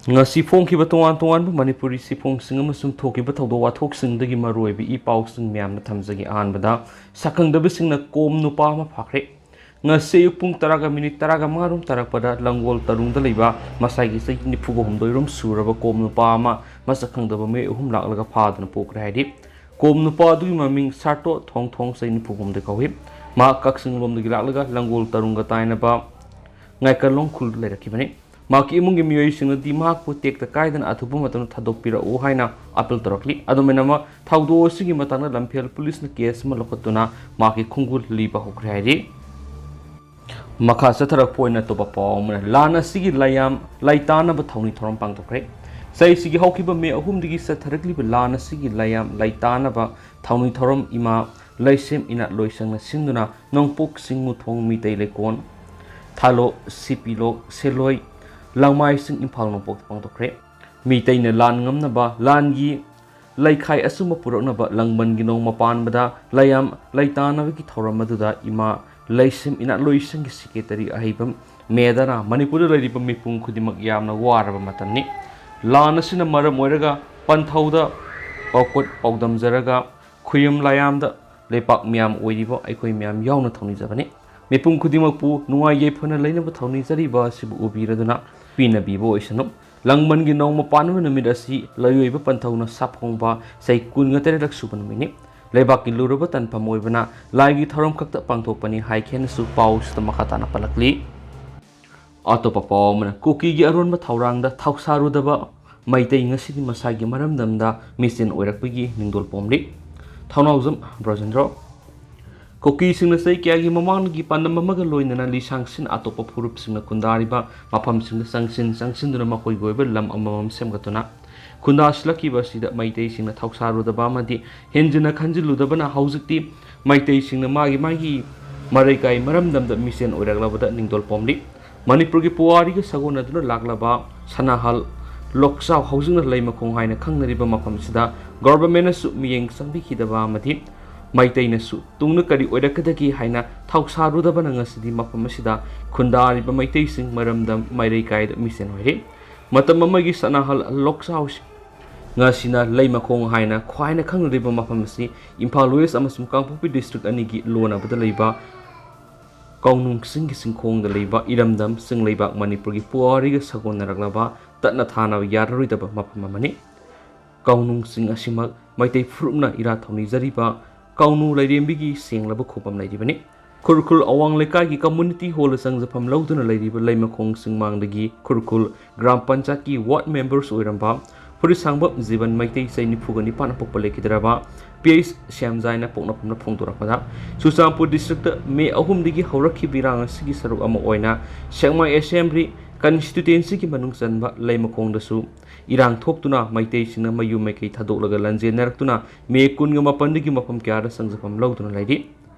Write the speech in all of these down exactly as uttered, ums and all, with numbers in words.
ꯉꯁꯤ ꯐꯣꯡꯈꯤꯕ ꯇꯣꯉꯥꯟ ꯇꯣꯉꯥꯟꯕ ꯃꯅꯤꯄꯨꯔꯤ ꯆꯦꯐꯣꯡꯁꯤꯡ ꯑꯃꯁꯨꯡ ꯊꯣꯛꯈꯤꯕ ꯊꯧꯗꯣꯛ ꯋꯥꯊꯣꯛꯁꯤꯡꯗꯒꯤ ꯃꯔꯨꯑꯣꯏꯕ ꯏ ꯄꯥꯎꯁꯤꯡ ꯃꯌꯥꯝꯅ ꯊꯝꯖꯒꯦ꯫ ꯑꯍꯥꯟꯕꯗ, ꯁꯛꯈꯪꯗꯕꯁꯤꯡꯅ ꯀꯣꯝ ꯅꯨꯄꯥ ꯑꯃ ꯐꯥꯈ꯭ꯔꯦ꯫ ꯉꯁꯤ ꯑꯌꯨꯛ ꯄꯨꯡ ꯇꯔꯥꯒ ꯃꯤꯅꯤꯠ ꯇꯔꯥꯒ ꯃꯉꯥ ꯔꯣꯝ ꯇꯥꯔꯛꯄꯗ ꯂꯪꯒꯣꯜ ꯇꯔꯨꯡꯗ ꯂꯩꯕ ꯃꯁꯥꯒꯤ ꯆꯍꯤ ꯅꯤꯐꯨꯒ ꯍꯨꯝꯗꯣꯏ ꯔꯣꯝ ꯁꯨꯔꯕ ꯀꯣꯝ ꯅꯨꯄꯥ ꯑꯃ ꯃꯁꯛ ꯈꯪꯗꯕ ꯃꯤꯑꯣꯏ ꯑꯍꯨꯝ ꯂꯥꯛꯂꯒ ꯐꯥꯗꯨꯅ ꯄꯨꯈ꯭ꯔꯦ ꯍꯥꯏꯔꯤ꯫ ꯀꯣꯝ ꯅꯨꯄꯥ ꯑꯗꯨꯒꯤ ꯃꯃꯤꯡ ꯁꯥꯔꯇꯣ ꯊꯣꯡ ꯊꯣꯡ, ꯆꯍꯤ ꯅꯤꯐꯨ ꯍꯨꯝꯗꯣꯏ ꯀꯧꯏ꯫ ꯃꯍꯥꯛ ꯀꯛꯆꯤꯡ ꯂꯣꯝꯗꯒꯤ ꯂꯥꯛꯂꯒ ꯂꯪꯒꯣꯜ ꯇꯔꯨꯡꯒ ꯇꯥꯏꯅꯕ ꯉꯥꯏꯀꯜꯂꯣꯡ ꯈꯨꯜꯗ ꯂꯩꯔꯛꯈꯤꯕꯅꯤ꯫ ꯃꯍꯥꯛꯀꯤ ꯏꯃꯨꯡꯒꯤ ꯃꯤꯑꯣꯏꯁꯤꯡꯅꯗꯤ ꯃꯍꯥꯛꯄꯨ ꯇꯦꯛꯇ ꯀꯥꯏꯗꯅ ꯑꯊꯨꯕ ꯃꯇꯝꯗ ꯊꯥꯗꯣꯛꯄꯤꯔꯛꯎ ꯍꯥꯏꯅ ꯑꯥꯄꯤꯜ ꯇꯧꯔꯛꯂꯤ꯫ ꯑꯗꯨꯃꯥꯏꯅ ꯊꯧꯗꯣꯛ ꯑꯁꯤꯒꯤ ꯃꯇꯥꯡꯗ ꯂꯝꯐꯦꯜ ꯄꯨꯂꯤꯁꯅ ꯀꯦꯁ ꯑꯃ ꯂꯧꯈꯠꯇꯨꯅ ꯃꯍꯥꯛꯀꯤ ꯈꯣꯡꯒꯨꯜ ꯂꯤꯕ ꯍꯧꯈ꯭ꯔꯦ ꯍꯥꯏꯔꯤ꯫ ꯃꯈꯥ ꯆꯠꯊꯔꯛꯄ ꯑꯣꯏꯅ ꯑꯇꯣꯞꯄ ꯄꯥꯎ ꯑꯃꯅ, ꯂꯥꯟ ꯑꯁꯤꯒꯤ ꯂꯥꯏꯌꯥꯝ ꯂꯩꯇꯥꯅꯕ ꯊꯧꯅꯤ ꯊꯧꯔꯝ ꯄꯥꯡꯊꯣꯛꯈ꯭ꯔꯦ꯫ ꯆꯍꯤꯁꯤꯒꯤ ꯍꯧꯈꯤꯕ ꯃꯦ ꯑꯍꯨꯝꯗꯒꯤ ꯆꯠꯊꯔꯛꯂꯤꯕ ꯂꯥꯟ ꯑꯁꯤꯒꯤ ꯂꯥꯏꯌꯥꯝ ꯂꯩꯇꯥꯅꯕ ꯊꯧꯅꯤ ꯊꯧꯔꯝ ꯏꯃꯥ ꯂꯩꯁꯦꯝ ꯏꯅꯥꯠ ꯂꯣꯏꯁꯪꯅ ꯁꯤꯟꯗꯨꯅ ꯅꯣꯡꯄꯣꯛ ꯆꯤꯡꯃꯨꯊꯣꯡ ꯃꯤꯇꯩ ꯂꯩꯀꯣꯜ, ꯊꯥꯂꯣ, ꯁꯤꯄꯤꯂꯣꯛ, ꯁꯦꯂꯣꯏ, ꯂꯥꯡꯃꯥꯏꯁꯤꯡ, ꯏꯝꯐꯥꯜ ꯅꯣꯡꯄꯣꯛꯇ ꯄꯥꯡꯊꯣꯛꯈ꯭ꯔꯦ꯫ ꯃꯤꯇꯩꯅ ꯂꯥꯟ ꯉꯝꯅꯕ, ꯂꯥꯟꯒꯤ ꯂꯩꯈꯥꯏ ꯑꯆꯨꯝꯕ ꯄꯨꯔꯛꯅꯕ ꯂꯥꯡꯕꯟꯒꯤ ꯅꯣꯡꯃ ꯄꯥꯟꯕꯗ ꯂꯥꯏꯌꯥꯝ ꯂꯩꯇꯥꯅꯕꯒꯤ ꯊꯧꯔꯝ ꯑꯗꯨꯗ ꯏꯃꯥ ꯂꯩꯁꯦꯝ ꯏꯅꯥꯠ ꯂꯣꯏꯁꯪꯒꯤ ꯁꯦꯀ꯭ꯔꯦꯇꯔꯤ ꯑꯍꯩꯕ ꯃꯦꯗꯥꯅ ꯃꯅꯤꯄꯨꯔꯗ ꯂꯩꯔꯤꯕ ꯃꯤꯄꯨꯝ ꯈꯨꯗꯤꯡꯃꯛ ꯌꯥꯝꯅ ꯋꯥꯔꯕ ꯃꯇꯝꯅꯤ꯫ ꯂꯥꯟ ꯑꯁꯤꯅ ꯃꯔꯝ ꯑꯣꯏꯔꯒ ꯄꯟꯊꯧꯗ ꯄꯥꯎꯀꯠ ꯄꯥꯎꯗꯝꯖꯔꯒ ꯈꯨꯌꯨꯝ ꯂꯥꯏꯌꯥꯝꯗ ꯂꯩꯄꯥꯛ ꯃꯤꯌꯥꯝ ꯑꯣꯏꯔꯤꯕ ꯑꯩꯈꯣꯏ ꯃꯌꯥꯝ ꯌꯥꯎꯅ ꯊꯧꯅꯤꯖꯕꯅꯤ꯫ ꯃꯤꯄꯨꯝ ꯈꯨꯗꯤꯡꯃꯛꯄꯨ ꯅꯨꯡꯉꯥꯏ ꯌꯥꯏꯐꯅ ꯂꯩꯅꯕ ꯊꯧꯅꯤꯖꯔꯤꯕ ꯑꯁꯤꯕꯨ ꯎꯕꯤꯔꯗꯨꯅ ꯄꯤꯅꯕꯤꯕ ꯑꯣꯏꯁꯅꯨ꯫ ꯂꯥꯡꯕꯟꯒꯤ ꯅꯣꯡꯃ ꯄꯥꯟꯕ ꯅꯨꯃꯤꯠ ꯑꯁꯤ ꯂꯥꯏꯑꯣꯏꯕ ꯄꯟꯊꯧꯅ ꯁꯥꯐꯣꯡꯕ ꯆꯍꯤ ꯀꯨꯟꯒ ꯇꯔꯦꯠꯂꯛ ꯁꯨꯕ ꯅꯨꯃꯤꯠꯅꯤ꯫ ꯂꯩꯕꯥꯛꯀꯤ ꯂꯨꯔꯕ ꯇꯥꯟꯐꯝ ꯑꯣꯏꯕꯅ ꯂꯥꯏꯒꯤ ꯊꯧꯔꯝ ꯈꯛꯇ ꯄꯥꯡꯊꯣꯛꯄꯅꯤ ꯍꯥꯏꯈꯤ ꯍꯥꯏꯅꯁꯨ ꯄꯥꯎꯁꯤꯗ ꯃꯈꯥ ꯇꯥꯅ ꯄꯜꯂꯛꯂꯤ꯫ ꯑꯇꯣꯞꯄ ꯄꯥꯎ ꯑꯃꯅ, ꯀꯨꯀꯤꯒꯤ ꯑꯔꯣꯟꯕ ꯊꯧꯔꯥꯡꯗ ꯊꯧꯁꯥꯔꯨꯗꯕ ꯃꯩꯇꯩ ꯉꯁꯤꯗꯤ ꯃꯁꯥꯒꯤ ꯃꯔꯝꯗꯝꯗ ꯃꯤꯆꯦꯟ ꯑꯣꯏꯔꯛꯄꯒꯤ ꯅꯤꯡꯗꯣꯜ ꯄꯣꯝꯂꯤ꯫ ꯊꯧꯅꯥꯎꯖꯝ ꯕ꯭ꯔꯣꯖꯦꯟꯗ꯭ꯔꯣ꯫ ꯀꯨꯀꯤꯁꯤꯡꯅ ꯆꯍꯤ ꯀꯌꯥꯒꯤ ꯃꯃꯥꯡꯗꯒꯤ ꯄꯥꯟꯗꯝ ꯑꯃꯒ ꯂꯣꯏꯅꯅ ꯂꯤꯁꯥꯡꯁꯤꯟ ꯑꯇꯣꯞꯄ ꯐꯨꯔꯨꯞꯁꯤꯡꯅ ꯈꯨꯟꯗꯥꯔꯤꯕ ꯃꯐꯝꯁꯤꯡꯗ ꯆꯪꯁꯤꯟ ꯆꯪꯁꯤꯟꯗꯨꯅ ꯃꯈꯣꯏꯒꯤ ꯑꯣꯏꯕ ꯂꯝ ꯑꯃꯃꯝ ꯁꯦꯝꯒꯠꯇꯨꯅ ꯈꯨꯟꯗꯥꯁꯤꯜꯂꯛꯈꯤꯕ ꯑꯁꯤꯗ ꯃꯩꯇꯩꯁꯤꯡꯅ ꯊꯧꯁꯥꯔꯨꯗꯕ ꯑꯃꯗꯤ ꯍꯦꯟꯖꯤꯟꯅ ꯈꯟꯖꯤꯜꯂꯨꯗꯕꯅ ꯍꯧꯖꯤꯛꯇꯤ ꯃꯩꯇꯩꯁꯤꯡꯅ ꯃꯥꯒꯤ ꯃꯥꯒꯤ ꯃꯔꯩꯀꯥꯏ ꯃꯔꯝꯗꯝꯗ ꯃꯤꯆꯦꯟ ꯑꯣꯏꯔꯛꯂꯕꯗ ꯅꯤꯡꯗꯣꯜ ꯄꯣꯝꯂꯤ꯫ ꯃꯅꯤꯄꯨꯔꯒꯤ ꯄꯨꯋꯥꯔꯤꯒ ꯁꯥꯒꯣꯟꯅꯗꯨꯅ ꯂꯥꯛꯂꯕ ꯁꯅꯥꯍꯜ, ꯂꯣꯛꯆꯥꯎ, ꯍꯧꯖꯤꯛꯅ ꯂꯩꯃꯈꯣꯡ ꯍꯥꯏꯅ ꯈꯪꯅꯔꯤꯕ ꯃꯐꯝꯁꯤꯗ ꯒꯣꯚꯔꯟꯃꯦꯟꯠꯅꯁꯨ ꯃꯤꯠꯌꯦꯡ ꯆꯪꯕꯤꯈꯤꯗꯕ ꯑꯃꯗꯤ ꯃꯩꯇꯩꯅꯁꯨ ꯇꯨꯡꯗ ꯀꯔꯤ ꯑꯣꯏꯔꯛꯀꯗꯒꯦ ꯍꯥꯏꯅ ꯊꯧꯁꯥꯔꯨꯗꯕꯅ ꯉꯁꯤꯗꯤ ꯃꯐꯝ ꯑꯁꯤꯗ ꯈꯨꯟꯗꯥꯔꯤꯕ ꯃꯩꯇꯩꯁꯤꯡ ꯃꯔꯝꯗꯝ ꯃꯔꯩꯀꯥꯏꯗ ꯃꯤꯆꯦꯟ ꯑꯣꯏꯔꯤ꯫ ꯃꯇꯝ ꯑꯃꯒꯤ ꯁꯅꯥꯍꯜ ꯂꯣꯛꯁꯥꯎꯁꯤꯡ ꯉꯁꯤꯅ ꯂꯩꯃꯈꯣꯡ ꯍꯥꯏꯅ ꯈ꯭ꯋꯥꯏꯅ ꯈꯪꯅꯔꯤꯕ ꯃꯐꯝ ꯑꯁꯤ ꯏꯝꯐꯥꯜ ꯋꯦꯁ ꯑꯃꯁꯨꯡ ꯀꯥꯡꯄꯣꯛꯄꯤ ꯗꯤꯁꯇ꯭ꯔꯤꯛ ꯑꯅꯤꯒꯤ ꯂꯣꯟꯅꯕꯗ ꯂꯩꯕ ꯀꯥꯎꯅꯨꯡꯁꯤꯡꯒꯤ ꯆꯤꯡꯈꯣꯡꯗ ꯂꯩꯕ ꯏꯔꯝꯗꯝ ꯆꯤꯡꯂꯩꯕꯥꯛ ꯃꯅꯤꯄꯨꯔꯒꯤ ꯄꯨꯋꯥꯔꯤꯒ ꯁꯥꯒꯣꯟꯅꯔꯛꯂꯕ ꯇꯠꯅ ꯊꯥꯅ ꯌꯥꯔꯔꯣꯏꯗꯕ ꯃꯐꯝ ꯑꯃꯅꯤ꯫ ꯀꯥꯎꯅꯨꯡꯁꯤꯡ ꯑꯁꯤꯃꯛ ꯃꯩꯇꯩ ꯐꯨꯔꯨꯞꯅ ꯏꯔꯥꯠ ꯊꯧꯅꯤꯖꯔꯤꯕ ꯀꯥꯎꯅꯨ ꯂꯥꯏꯔꯦꯝꯕꯤꯒꯤ ꯁꯦꯡꯂꯕ ꯈꯣꯡꯐꯝ ꯂꯩꯔꯤꯕꯅꯤ꯫ ꯈꯨꯔꯈꯨꯜ ꯑꯋꯥꯡ ꯂꯩꯀꯥꯏꯒꯤ ꯀꯝꯃꯨꯅꯤꯇꯤ ꯍꯣꯜꯗ ꯆꯪꯖꯐꯝ ꯂꯧꯗꯨꯅ ꯂꯩꯔꯤꯕ ꯂꯩꯃꯈꯣꯡ ꯆꯤꯡꯃꯥꯡꯗꯒꯤ ꯈꯨꯔꯈꯨꯜ ꯒ꯭ꯔꯥꯝ ꯄꯟꯆꯥꯌꯠꯀꯤ ꯋꯥꯔꯗ ꯃꯦꯝꯕꯔꯁ ꯑꯣꯏꯔꯝꯕ ꯐꯨꯔꯤꯠꯁꯥꯡꯕꯝ ꯖꯤꯕꯟ ꯃꯩꯇꯩ ꯆꯍꯤ ꯅꯤꯐꯨꯒ ꯅꯤꯄꯥꯟ ꯄꯣꯛꯄ ꯂꯩꯈꯤꯗ꯭ꯔꯕ ꯄꯤ ꯑꯩꯆ ꯁ꯭ꯌꯥꯝꯖꯥꯏꯅ ꯄꯣꯛꯅꯐꯝꯗ ꯐꯣꯡꯗꯣꯔꯛꯄꯗ, ꯆꯨꯔꯆꯥꯟꯄꯨꯔ ꯗꯤꯁꯇ꯭ꯔꯤꯛꯇ ꯃꯦ ꯑꯍꯨꯝꯗꯒꯤ ꯍꯧꯔꯛꯈꯤꯕ ꯏꯔꯥꯡ ꯑꯁꯤꯒꯤ ꯁꯔꯨꯛ ꯑꯃ ꯑꯣꯏꯅ ꯁꯦꯛꯃꯥꯏ ꯑꯦꯁꯦꯝꯕ꯭ꯂꯤ ꯀꯟꯁꯇꯤꯇ꯭ꯋꯦꯟꯁꯤꯒꯤ ꯃꯅꯨꯡ ꯆꯟꯕ ꯂꯩꯃꯈꯣꯡꯗꯁꯨ ꯏꯔꯥꯡ ꯊꯣꯛꯇꯨꯅ ꯃꯩꯇꯩꯁꯤꯡꯅ ꯃꯌꯨꯝ ꯃꯩꯀꯩ ꯊꯥꯗꯣꯛꯂꯒ ꯂꯥꯟꯖꯦꯟꯅꯔꯛꯇꯨꯅ ꯃꯦ ꯀꯨꯟꯒ ꯃꯥꯄꯟꯗꯒꯤ ꯃꯐꯝ ꯀꯌꯥꯗ ꯆꯪꯖꯐꯝ ꯂꯧꯗꯨꯅ ꯂꯩꯔꯤ꯫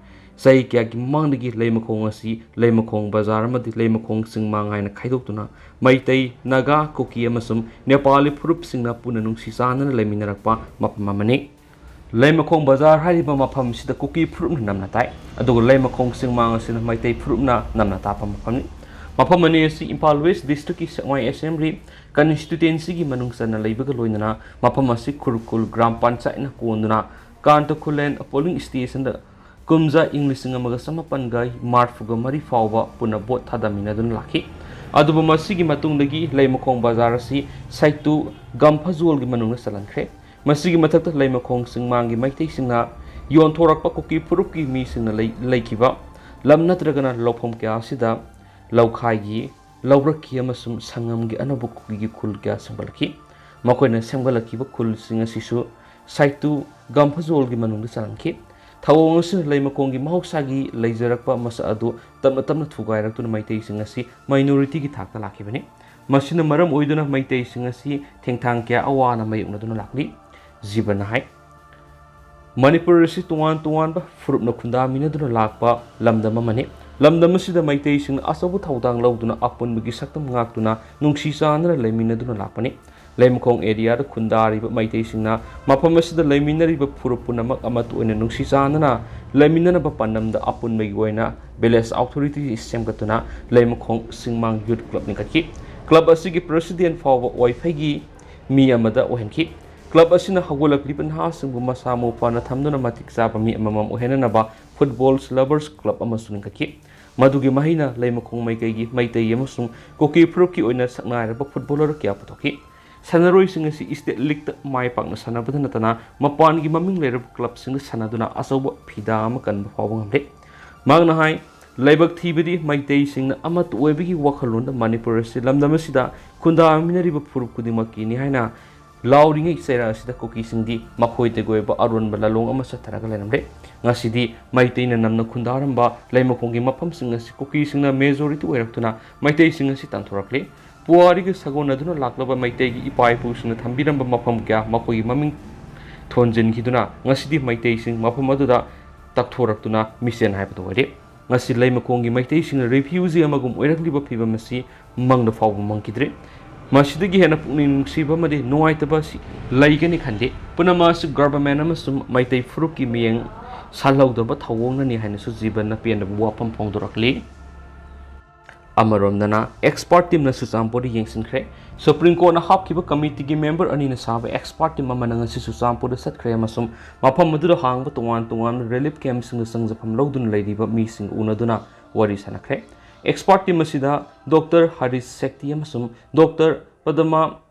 ꯆꯍꯤ ꯀꯌꯥꯒꯤ ꯃꯃꯥꯡꯗꯒꯤ ꯂꯩꯃꯈꯣꯡ ꯑꯁꯤ ꯂꯩꯃꯈꯣꯡ ꯕꯖꯥꯔ ꯑꯃꯗꯤ ꯂꯩꯃꯈꯣꯡ ꯆꯤꯡꯃꯥꯡ ꯍꯥꯏꯅ ꯈꯥꯏꯗꯣꯛꯇꯨꯅ ꯃꯩꯇꯩ, ꯅꯥꯒꯥ, ꯀꯨꯀꯤ ꯑꯃꯁꯨꯡ ꯅꯦꯄꯥꯂꯤ ꯐꯨꯔꯨꯞꯁꯤꯡꯅ ꯄꯨꯟꯅ ꯅꯨꯡꯁꯤ ꯆꯥꯟꯅꯅ ꯂꯩꯃꯤꯟꯅꯔꯛꯄ ꯃꯐꯝ ꯑꯃꯅꯤ꯫ ꯂꯩꯃꯈꯣꯡ ꯕꯖꯥꯔ ꯍꯥꯏꯔꯤꯕ ꯃꯐꯝꯁꯤꯗ ꯀꯨꯀꯤ ꯐꯨꯔꯨꯞꯅ ꯅꯝꯅ ꯇꯥꯏ, ꯑꯗꯨꯒ ꯂꯩꯃꯈꯣꯡ ꯆꯤꯡꯃꯥꯡ ꯑꯁꯤꯅ ꯃꯩꯇꯩ ꯐꯨꯔꯨꯞꯅ ꯅꯝꯅ ꯇꯥꯛꯄ ꯃꯐꯝꯅꯤ꯫ ꯃꯐꯝ ꯑꯅꯤ ꯑꯁꯤ ꯏꯝꯐꯥꯜ ꯋꯦꯁ ꯗꯤꯁꯇ꯭ꯔꯤꯛꯀꯤ ꯁꯦꯛꯃꯥꯏ ꯑꯦꯁꯦꯝꯕ꯭ꯂꯤ ꯀꯟꯁꯇꯤꯇ꯭ꯋꯦꯟꯁꯤꯒꯤ ꯃꯅꯨꯡ ꯆꯟꯅ ꯂꯩꯕꯒ ꯂꯣꯏꯅꯅ ꯃꯐꯝ ꯑꯁꯤ ꯈꯨꯔꯈꯨꯜ ꯒ꯭ꯔꯥꯝ ꯄꯟꯆꯥꯌꯠꯅ ꯀꯣꯟꯗꯨꯅ ꯀꯥꯟꯇ ꯈꯨꯂꯦꯟ ꯄꯣꯂꯤꯡ ꯁ꯭ꯇꯦꯁꯟꯗ ꯀꯨꯝꯖꯥ ꯏꯪ ꯂꯤꯁꯤꯡ ꯑꯃꯒ ꯆꯃꯥꯄꯟꯒ ꯃꯔꯤꯐꯨꯒ ꯃꯔꯤ ꯐꯥꯎꯕ ꯄꯨꯟꯅ ꯚꯣꯠ ꯊꯥꯗꯃꯤꯟꯅꯗꯨꯅ ꯂꯥꯛꯈꯤ꯫ ꯑꯗꯨꯕꯨ ꯃꯁꯤꯒꯤ ꯃꯇꯨꯡꯗꯒꯤ ꯂꯩꯃꯈꯣꯡ ꯕꯖꯥꯔ ꯑꯁꯤ ꯁꯥꯏꯇꯨ ꯒꯝꯐꯖꯣꯜꯒꯤ ꯃꯅꯨꯡꯗ ꯆꯜꯍꯟꯈ꯭ꯔꯦ꯫ ꯃꯁꯤꯒꯤ ꯃꯊꯛꯇ ꯂꯩꯃꯈꯣꯡ ꯆꯤꯡꯃꯥꯡꯒꯤ ꯃꯩꯇꯩꯁꯤꯡꯅ ꯌꯣꯟꯊꯣꯔꯛꯄ ꯀꯨꯀꯤ ꯐꯨꯔꯨꯞꯀꯤ ꯃꯤꯁꯤꯡꯅ ꯂꯩ-, ꯂꯩꯈꯤꯕ ꯂꯝ ꯅꯠꯇ꯭ꯔꯒꯅ ꯂꯧꯐꯝ ꯀꯌꯥ ꯑꯁꯤꯗ ꯂꯧꯈꯥꯏꯒꯤ, ꯂꯧꯔꯛꯀꯤ ꯑꯃꯁꯨꯡ ꯁꯪꯉꯝꯒꯤ ꯑꯅꯧꯕ ꯀꯨꯀꯤꯒꯤ ꯈꯨꯜ ꯀꯌꯥ ꯁꯦꯝꯒꯠꯂꯛꯈꯤ꯫ ꯃꯈꯣꯏꯅ ꯁꯦꯝꯒꯠꯂꯛꯈꯤꯕ ꯈꯨꯜꯁꯤꯡ ꯑꯁꯤꯁꯨ ꯁꯥꯏꯇꯨ ꯒꯝꯐꯖꯣꯜꯒꯤ ꯃꯅꯨꯡꯗ ꯆꯜꯍꯟꯈꯤ꯫ ꯊꯧꯑꯣꯡ ꯑꯁꯤꯅ ꯂꯩꯃꯈꯣꯡꯒꯤ ꯃꯍꯧꯁꯥꯒꯤ ꯂꯩꯖꯔꯛꯄ ꯃꯁꯛ ꯑꯗꯨ ꯇꯞꯅ ꯇꯞꯅ ꯊꯨꯒꯥꯏꯔꯛꯇꯨꯅ ꯃꯩꯇꯩꯁꯤꯡ ꯑꯁꯤ ꯃꯥꯏꯅꯣꯔꯤꯇꯤꯒꯤ ꯊꯥꯛꯇ ꯂꯥꯛꯈꯤꯕꯅꯤ꯫ ꯃꯁꯤꯅ ꯃꯔꯝ ꯑꯣꯏꯗꯨꯅ ꯃꯩꯇꯩꯁꯤꯡ ꯑꯁꯤ ꯊꯦꯡꯊꯥꯡ ꯀꯌꯥ ꯑꯋꯥꯅ ꯃꯥꯌꯣꯛꯅꯗꯨꯅ ꯂꯥꯛꯂꯤ꯫ ꯖꯤꯕꯟꯅ ꯍꯥꯏ, ꯃꯅꯤꯄꯨꯔ ꯑꯁꯤ ꯇꯣꯉꯥꯟ ꯇꯣꯉꯥꯟꯕ ꯐꯨꯔꯨꯞꯅ ꯈꯨꯟꯗꯥꯃꯤꯟꯅꯗꯨꯅ ꯂꯥꯛꯄ ꯂꯝꯗꯝ ꯑꯃꯅꯤ꯫ ꯂꯝꯗꯝ ꯑꯁꯤꯗ ꯃꯩꯇꯩꯁꯤꯡꯅ ꯑꯆꯧꯕ ꯊꯧꯗꯥꯡ ꯂꯧꯗꯨꯅ ꯑꯄꯨꯟꯕꯒꯤ ꯁꯛꯇꯝ ꯉꯥꯛꯇꯨꯅ ꯅꯨꯡꯁꯤ ꯆꯥꯟꯅꯅ ꯂꯩꯃꯤꯟꯅꯗꯨꯅ ꯂꯥꯛꯄꯅꯤ꯫ ꯂꯩꯃꯈꯣꯡ ꯑꯦꯔꯤꯌꯥꯗ ꯈꯨꯟꯗꯥꯔꯤꯕ ꯃꯩꯇꯩꯁꯤꯡꯅ ꯃꯐꯝ ꯑꯁꯤꯗ ꯂꯩꯃꯤꯟꯅꯔꯤꯕ ꯐꯨꯔꯨꯞ ꯄꯨꯝꯅꯃꯛ ꯑꯃꯠꯇ ꯑꯣꯏꯅ ꯅꯨꯡꯁꯤ ꯆꯥꯟꯅꯅ ꯂꯩꯃꯤꯟꯅꯅꯕ ꯄꯥꯟꯗꯝꯗ ꯑꯄꯨꯟꯕꯒꯤ ꯑꯣꯏꯅ ꯚꯤꯂꯦꯖ ꯑꯣꯊꯣꯔꯤꯇꯤ ꯁꯦꯝꯒꯠꯇꯨꯅ ꯂꯩꯃꯈꯣꯡ ꯆꯤꯡꯃꯥꯡ ꯌꯨꯠ ꯀ꯭ꯂꯕ ꯂꯤꯡꯈꯠꯈꯤ꯫ ꯀ꯭ꯂꯕ ꯑꯁꯤꯒꯤ ꯄ꯭ꯔꯦꯁꯤꯗꯦꯟꯠ ꯐꯥꯎꯕ ꯋꯥꯏꯐꯩꯒꯤ ꯃꯤ ꯑꯃꯗ ꯑꯣꯏꯍꯟꯈꯤ꯫ ꯀ꯭ꯂꯕ ꯑꯁꯤꯅ ꯍꯧꯒꯠꯂꯛꯂꯤꯕ ꯅꯍꯥꯁꯤꯡꯕꯨ ꯃꯁꯥ ꯃꯎ ꯐꯅ ꯊꯝꯗꯨꯅ ꯃꯇꯤꯛ ꯆꯥꯕ ꯃꯤ ꯑꯃꯃꯝ ꯑꯣꯏꯍꯟꯅꯅꯕ ꯐꯨꯠꯕꯣꯜ ꯂꯚꯔꯁ ꯀ꯭ꯂꯕ ꯑꯃꯁꯨ ꯂꯤꯡꯈꯠꯈꯤ꯫ ꯃꯗꯨꯒꯤ ꯃꯍꯩꯅ ꯂꯩꯃꯈꯣꯡ ꯃꯥꯏꯀꯩꯒꯤ ꯃꯩꯇꯩ ꯑꯃꯁꯨꯡ ꯀꯨꯀꯤ ꯐꯨꯔꯨꯞꯀꯤ ꯑꯣꯏꯅ ꯁꯛꯅꯥꯏꯔꯕ ꯐꯨꯠꯕꯣꯂꯔ ꯀꯌꯥ ꯄꯨꯊꯣꯛꯈꯤ꯫ ꯁꯥꯟꯅꯔꯣꯏꯁꯤꯡ ꯑꯁꯤ ꯁ꯭ꯇꯦꯠ ꯂꯤꯒꯇ ꯃꯥꯏ ꯄꯥꯛꯅ ꯁꯥꯟꯅꯕꯗ ꯅꯠꯇꯅ ꯃꯄꯥꯟꯒꯤ ꯃꯃꯤꯡ ꯂꯩꯔꯕ ꯀ꯭ꯂꯕꯁꯤꯡꯗ ꯁꯥꯟꯅꯗꯨꯅ ꯑꯆꯧꯕ ꯐꯤꯗꯥ ꯑꯃ ꯀꯟꯕ ꯐꯥꯎꯕ ꯉꯝꯂꯦ꯫ ꯃꯍꯥꯛꯅ ꯍꯥꯏ, ꯂꯥꯏꯕꯛ ꯊꯤꯕꯗꯤ ꯃꯩꯇꯩꯁꯤꯡꯅ ꯑꯃꯠꯇ ꯑꯣꯏꯕꯒꯤ ꯋꯥꯈꯜꯂꯣꯟꯗ ꯃꯅꯤꯄꯨꯔ ꯑꯁꯤ ꯂꯝꯗꯝ ꯑꯁꯤꯗ ꯈꯨꯟꯗꯥꯃꯤꯟꯅꯔꯤꯕ ꯐꯨꯔꯨꯞ ꯈꯨꯗꯤꯡꯃꯛꯀꯤꯅꯤ ꯍꯥꯏꯅ ꯂꯥꯎꯔꯤꯉꯩ ꯆꯩꯔꯥꯛ ꯑꯁꯤꯗ ꯀꯨꯀꯤꯁꯤꯡꯗꯤ ꯃꯈꯣꯏꯗꯒꯤ ꯑꯣꯏꯕ ꯑꯔꯣꯟꯕ ꯂꯥꯂꯣꯡ ꯑꯃ ꯆꯠꯊꯔꯒ ꯂꯩꯔꯝꯂꯦ꯫ ꯉꯁꯤꯗꯤ ꯃꯩꯇꯩꯅ ꯅꯝꯅ ꯈꯨꯟꯗꯥꯔꯝꯕ ꯂꯩꯃꯈꯣꯡꯒꯤ ꯃꯐꯝꯁꯤꯡ ꯑꯁꯤ ꯀꯨꯀꯤꯁꯤꯡꯅ ꯃꯦꯖꯣꯔꯤꯇꯤ ꯑꯣꯏꯔꯛꯇꯨꯅ ꯃꯩꯇꯩꯁꯤꯡ ꯑꯁꯤ ꯇꯥꯟꯊꯣꯔꯛꯂꯦ꯫ ꯄꯨꯋꯥꯔꯤꯒ ꯁꯥꯒꯣꯟꯅꯗꯨꯅ ꯂꯥꯛꯂꯕ ꯃꯩꯇꯩꯒꯤ ꯏꯄꯥ ꯏꯄꯨꯁꯤꯡꯅ ꯊꯝꯕꯤꯔꯝꯕ ꯃꯐꯝ ꯀꯌꯥ ꯃꯈꯣꯏꯒꯤ ꯃꯃꯤꯡ ꯊꯣꯟꯖꯤꯟꯈꯤꯗꯨꯅ ꯉꯁꯤꯗꯤ ꯃꯩꯇꯩꯁꯤꯡ ꯃꯐꯝ ꯑꯗꯨꯗ ꯇꯛꯊꯣꯔꯛꯇꯨꯅ ꯃꯤꯁꯦꯟ ꯍꯥꯏꯕꯗꯨ ꯑꯣꯏꯔꯦ꯫ ꯉꯁꯤ ꯂꯩꯃꯈꯣꯡꯒꯤ ꯃꯩꯇꯩꯁꯤꯡꯅ ꯔꯤꯐ꯭ꯌꯨꯖꯤ ꯑꯃꯒꯨꯝ ꯑꯣꯏꯔꯛꯂꯤꯕ ꯐꯤꯕꯝ ꯑꯁꯤ ꯃꯪꯗ ꯐꯥꯎꯕ ꯃꯪꯈꯤꯗ꯭ꯔꯤ꯫ ꯃꯁꯤꯗꯒꯤ ꯍꯦꯟꯅ ꯄꯨꯛꯅꯤꯡ ꯅꯨꯡꯁꯤꯕ ꯑꯃꯗꯤ ꯅꯨꯡꯉꯥꯏꯇꯕ ꯑꯁꯤ ꯂꯩꯒꯅꯤ ꯈꯟꯗꯦ꯫ ꯄꯨꯝꯅꯃꯛ ꯑꯁꯤ ꯒꯚꯔꯟꯃꯦꯟꯠ ꯑꯃꯁꯨꯡ ꯃꯩꯇꯩ ꯐꯨꯔꯨꯞꯀꯤ ꯃꯤꯠꯌꯦꯡ ꯁꯥꯜꯍꯧꯗꯕ ꯊꯧꯑꯣꯡꯅꯅꯤ ꯍꯥꯏꯅꯁꯨ ꯖꯤꯕꯟꯅ ꯄꯦꯟꯗꯕ ꯋꯥꯐꯝ ꯐꯣꯡꯗꯣꯔꯛꯂꯤ꯫ ꯑꯃꯔꯣꯝꯗꯅ ꯑꯦꯛꯁꯄꯔꯠ ꯇꯤꯝꯅ ꯆꯨꯔꯆꯥꯟꯄꯨꯔꯗ ꯌꯦꯡꯁꯤꯟꯈ꯭ꯔꯦ꯫ ꯁꯨꯄ꯭ꯔꯤꯝ ꯀꯣꯔꯠꯅ ꯍꯥꯞꯈꯤꯕ ꯀꯃꯤꯇꯤꯒꯤ ꯃꯦꯝꯕꯔ ꯑꯅꯤꯅ ꯁꯥꯕ ꯑꯦꯛꯁꯄꯔꯠ ꯇꯤꯝ ꯑꯃꯅ ꯉꯁꯤ ꯆꯨꯔꯆꯥꯟꯄꯨꯔꯗ ꯆꯠꯈ꯭ꯔꯦ ꯑꯃꯁꯨꯡ ꯃꯐꯝ ꯑꯗꯨꯗ ꯍꯥꯡꯕ ꯇꯣꯉꯥꯟ ꯇꯣꯉꯥꯟꯕ ꯔꯤꯂꯤꯐ ꯀꯦꯝꯞꯁꯤꯡꯗ ꯆꯪꯖꯐꯝ ꯂꯧꯗꯨꯅ ꯂꯩꯔꯤꯕ ꯃꯤꯁꯤꯡ ꯎꯅꯗꯨꯅ ꯋꯥꯔꯤ ꯁꯥꯟꯅꯈ꯭ꯔꯦ꯫ ꯑꯦꯛꯁꯄꯔꯠ ꯇꯤꯝ ꯑꯁꯤꯗ ꯗꯣꯛꯇꯔ ꯍꯔꯤꯁ ꯁꯦꯛꯇꯤ ꯑꯃꯁꯨꯡ ꯗꯣꯛꯇꯔ ꯄꯗꯃꯥ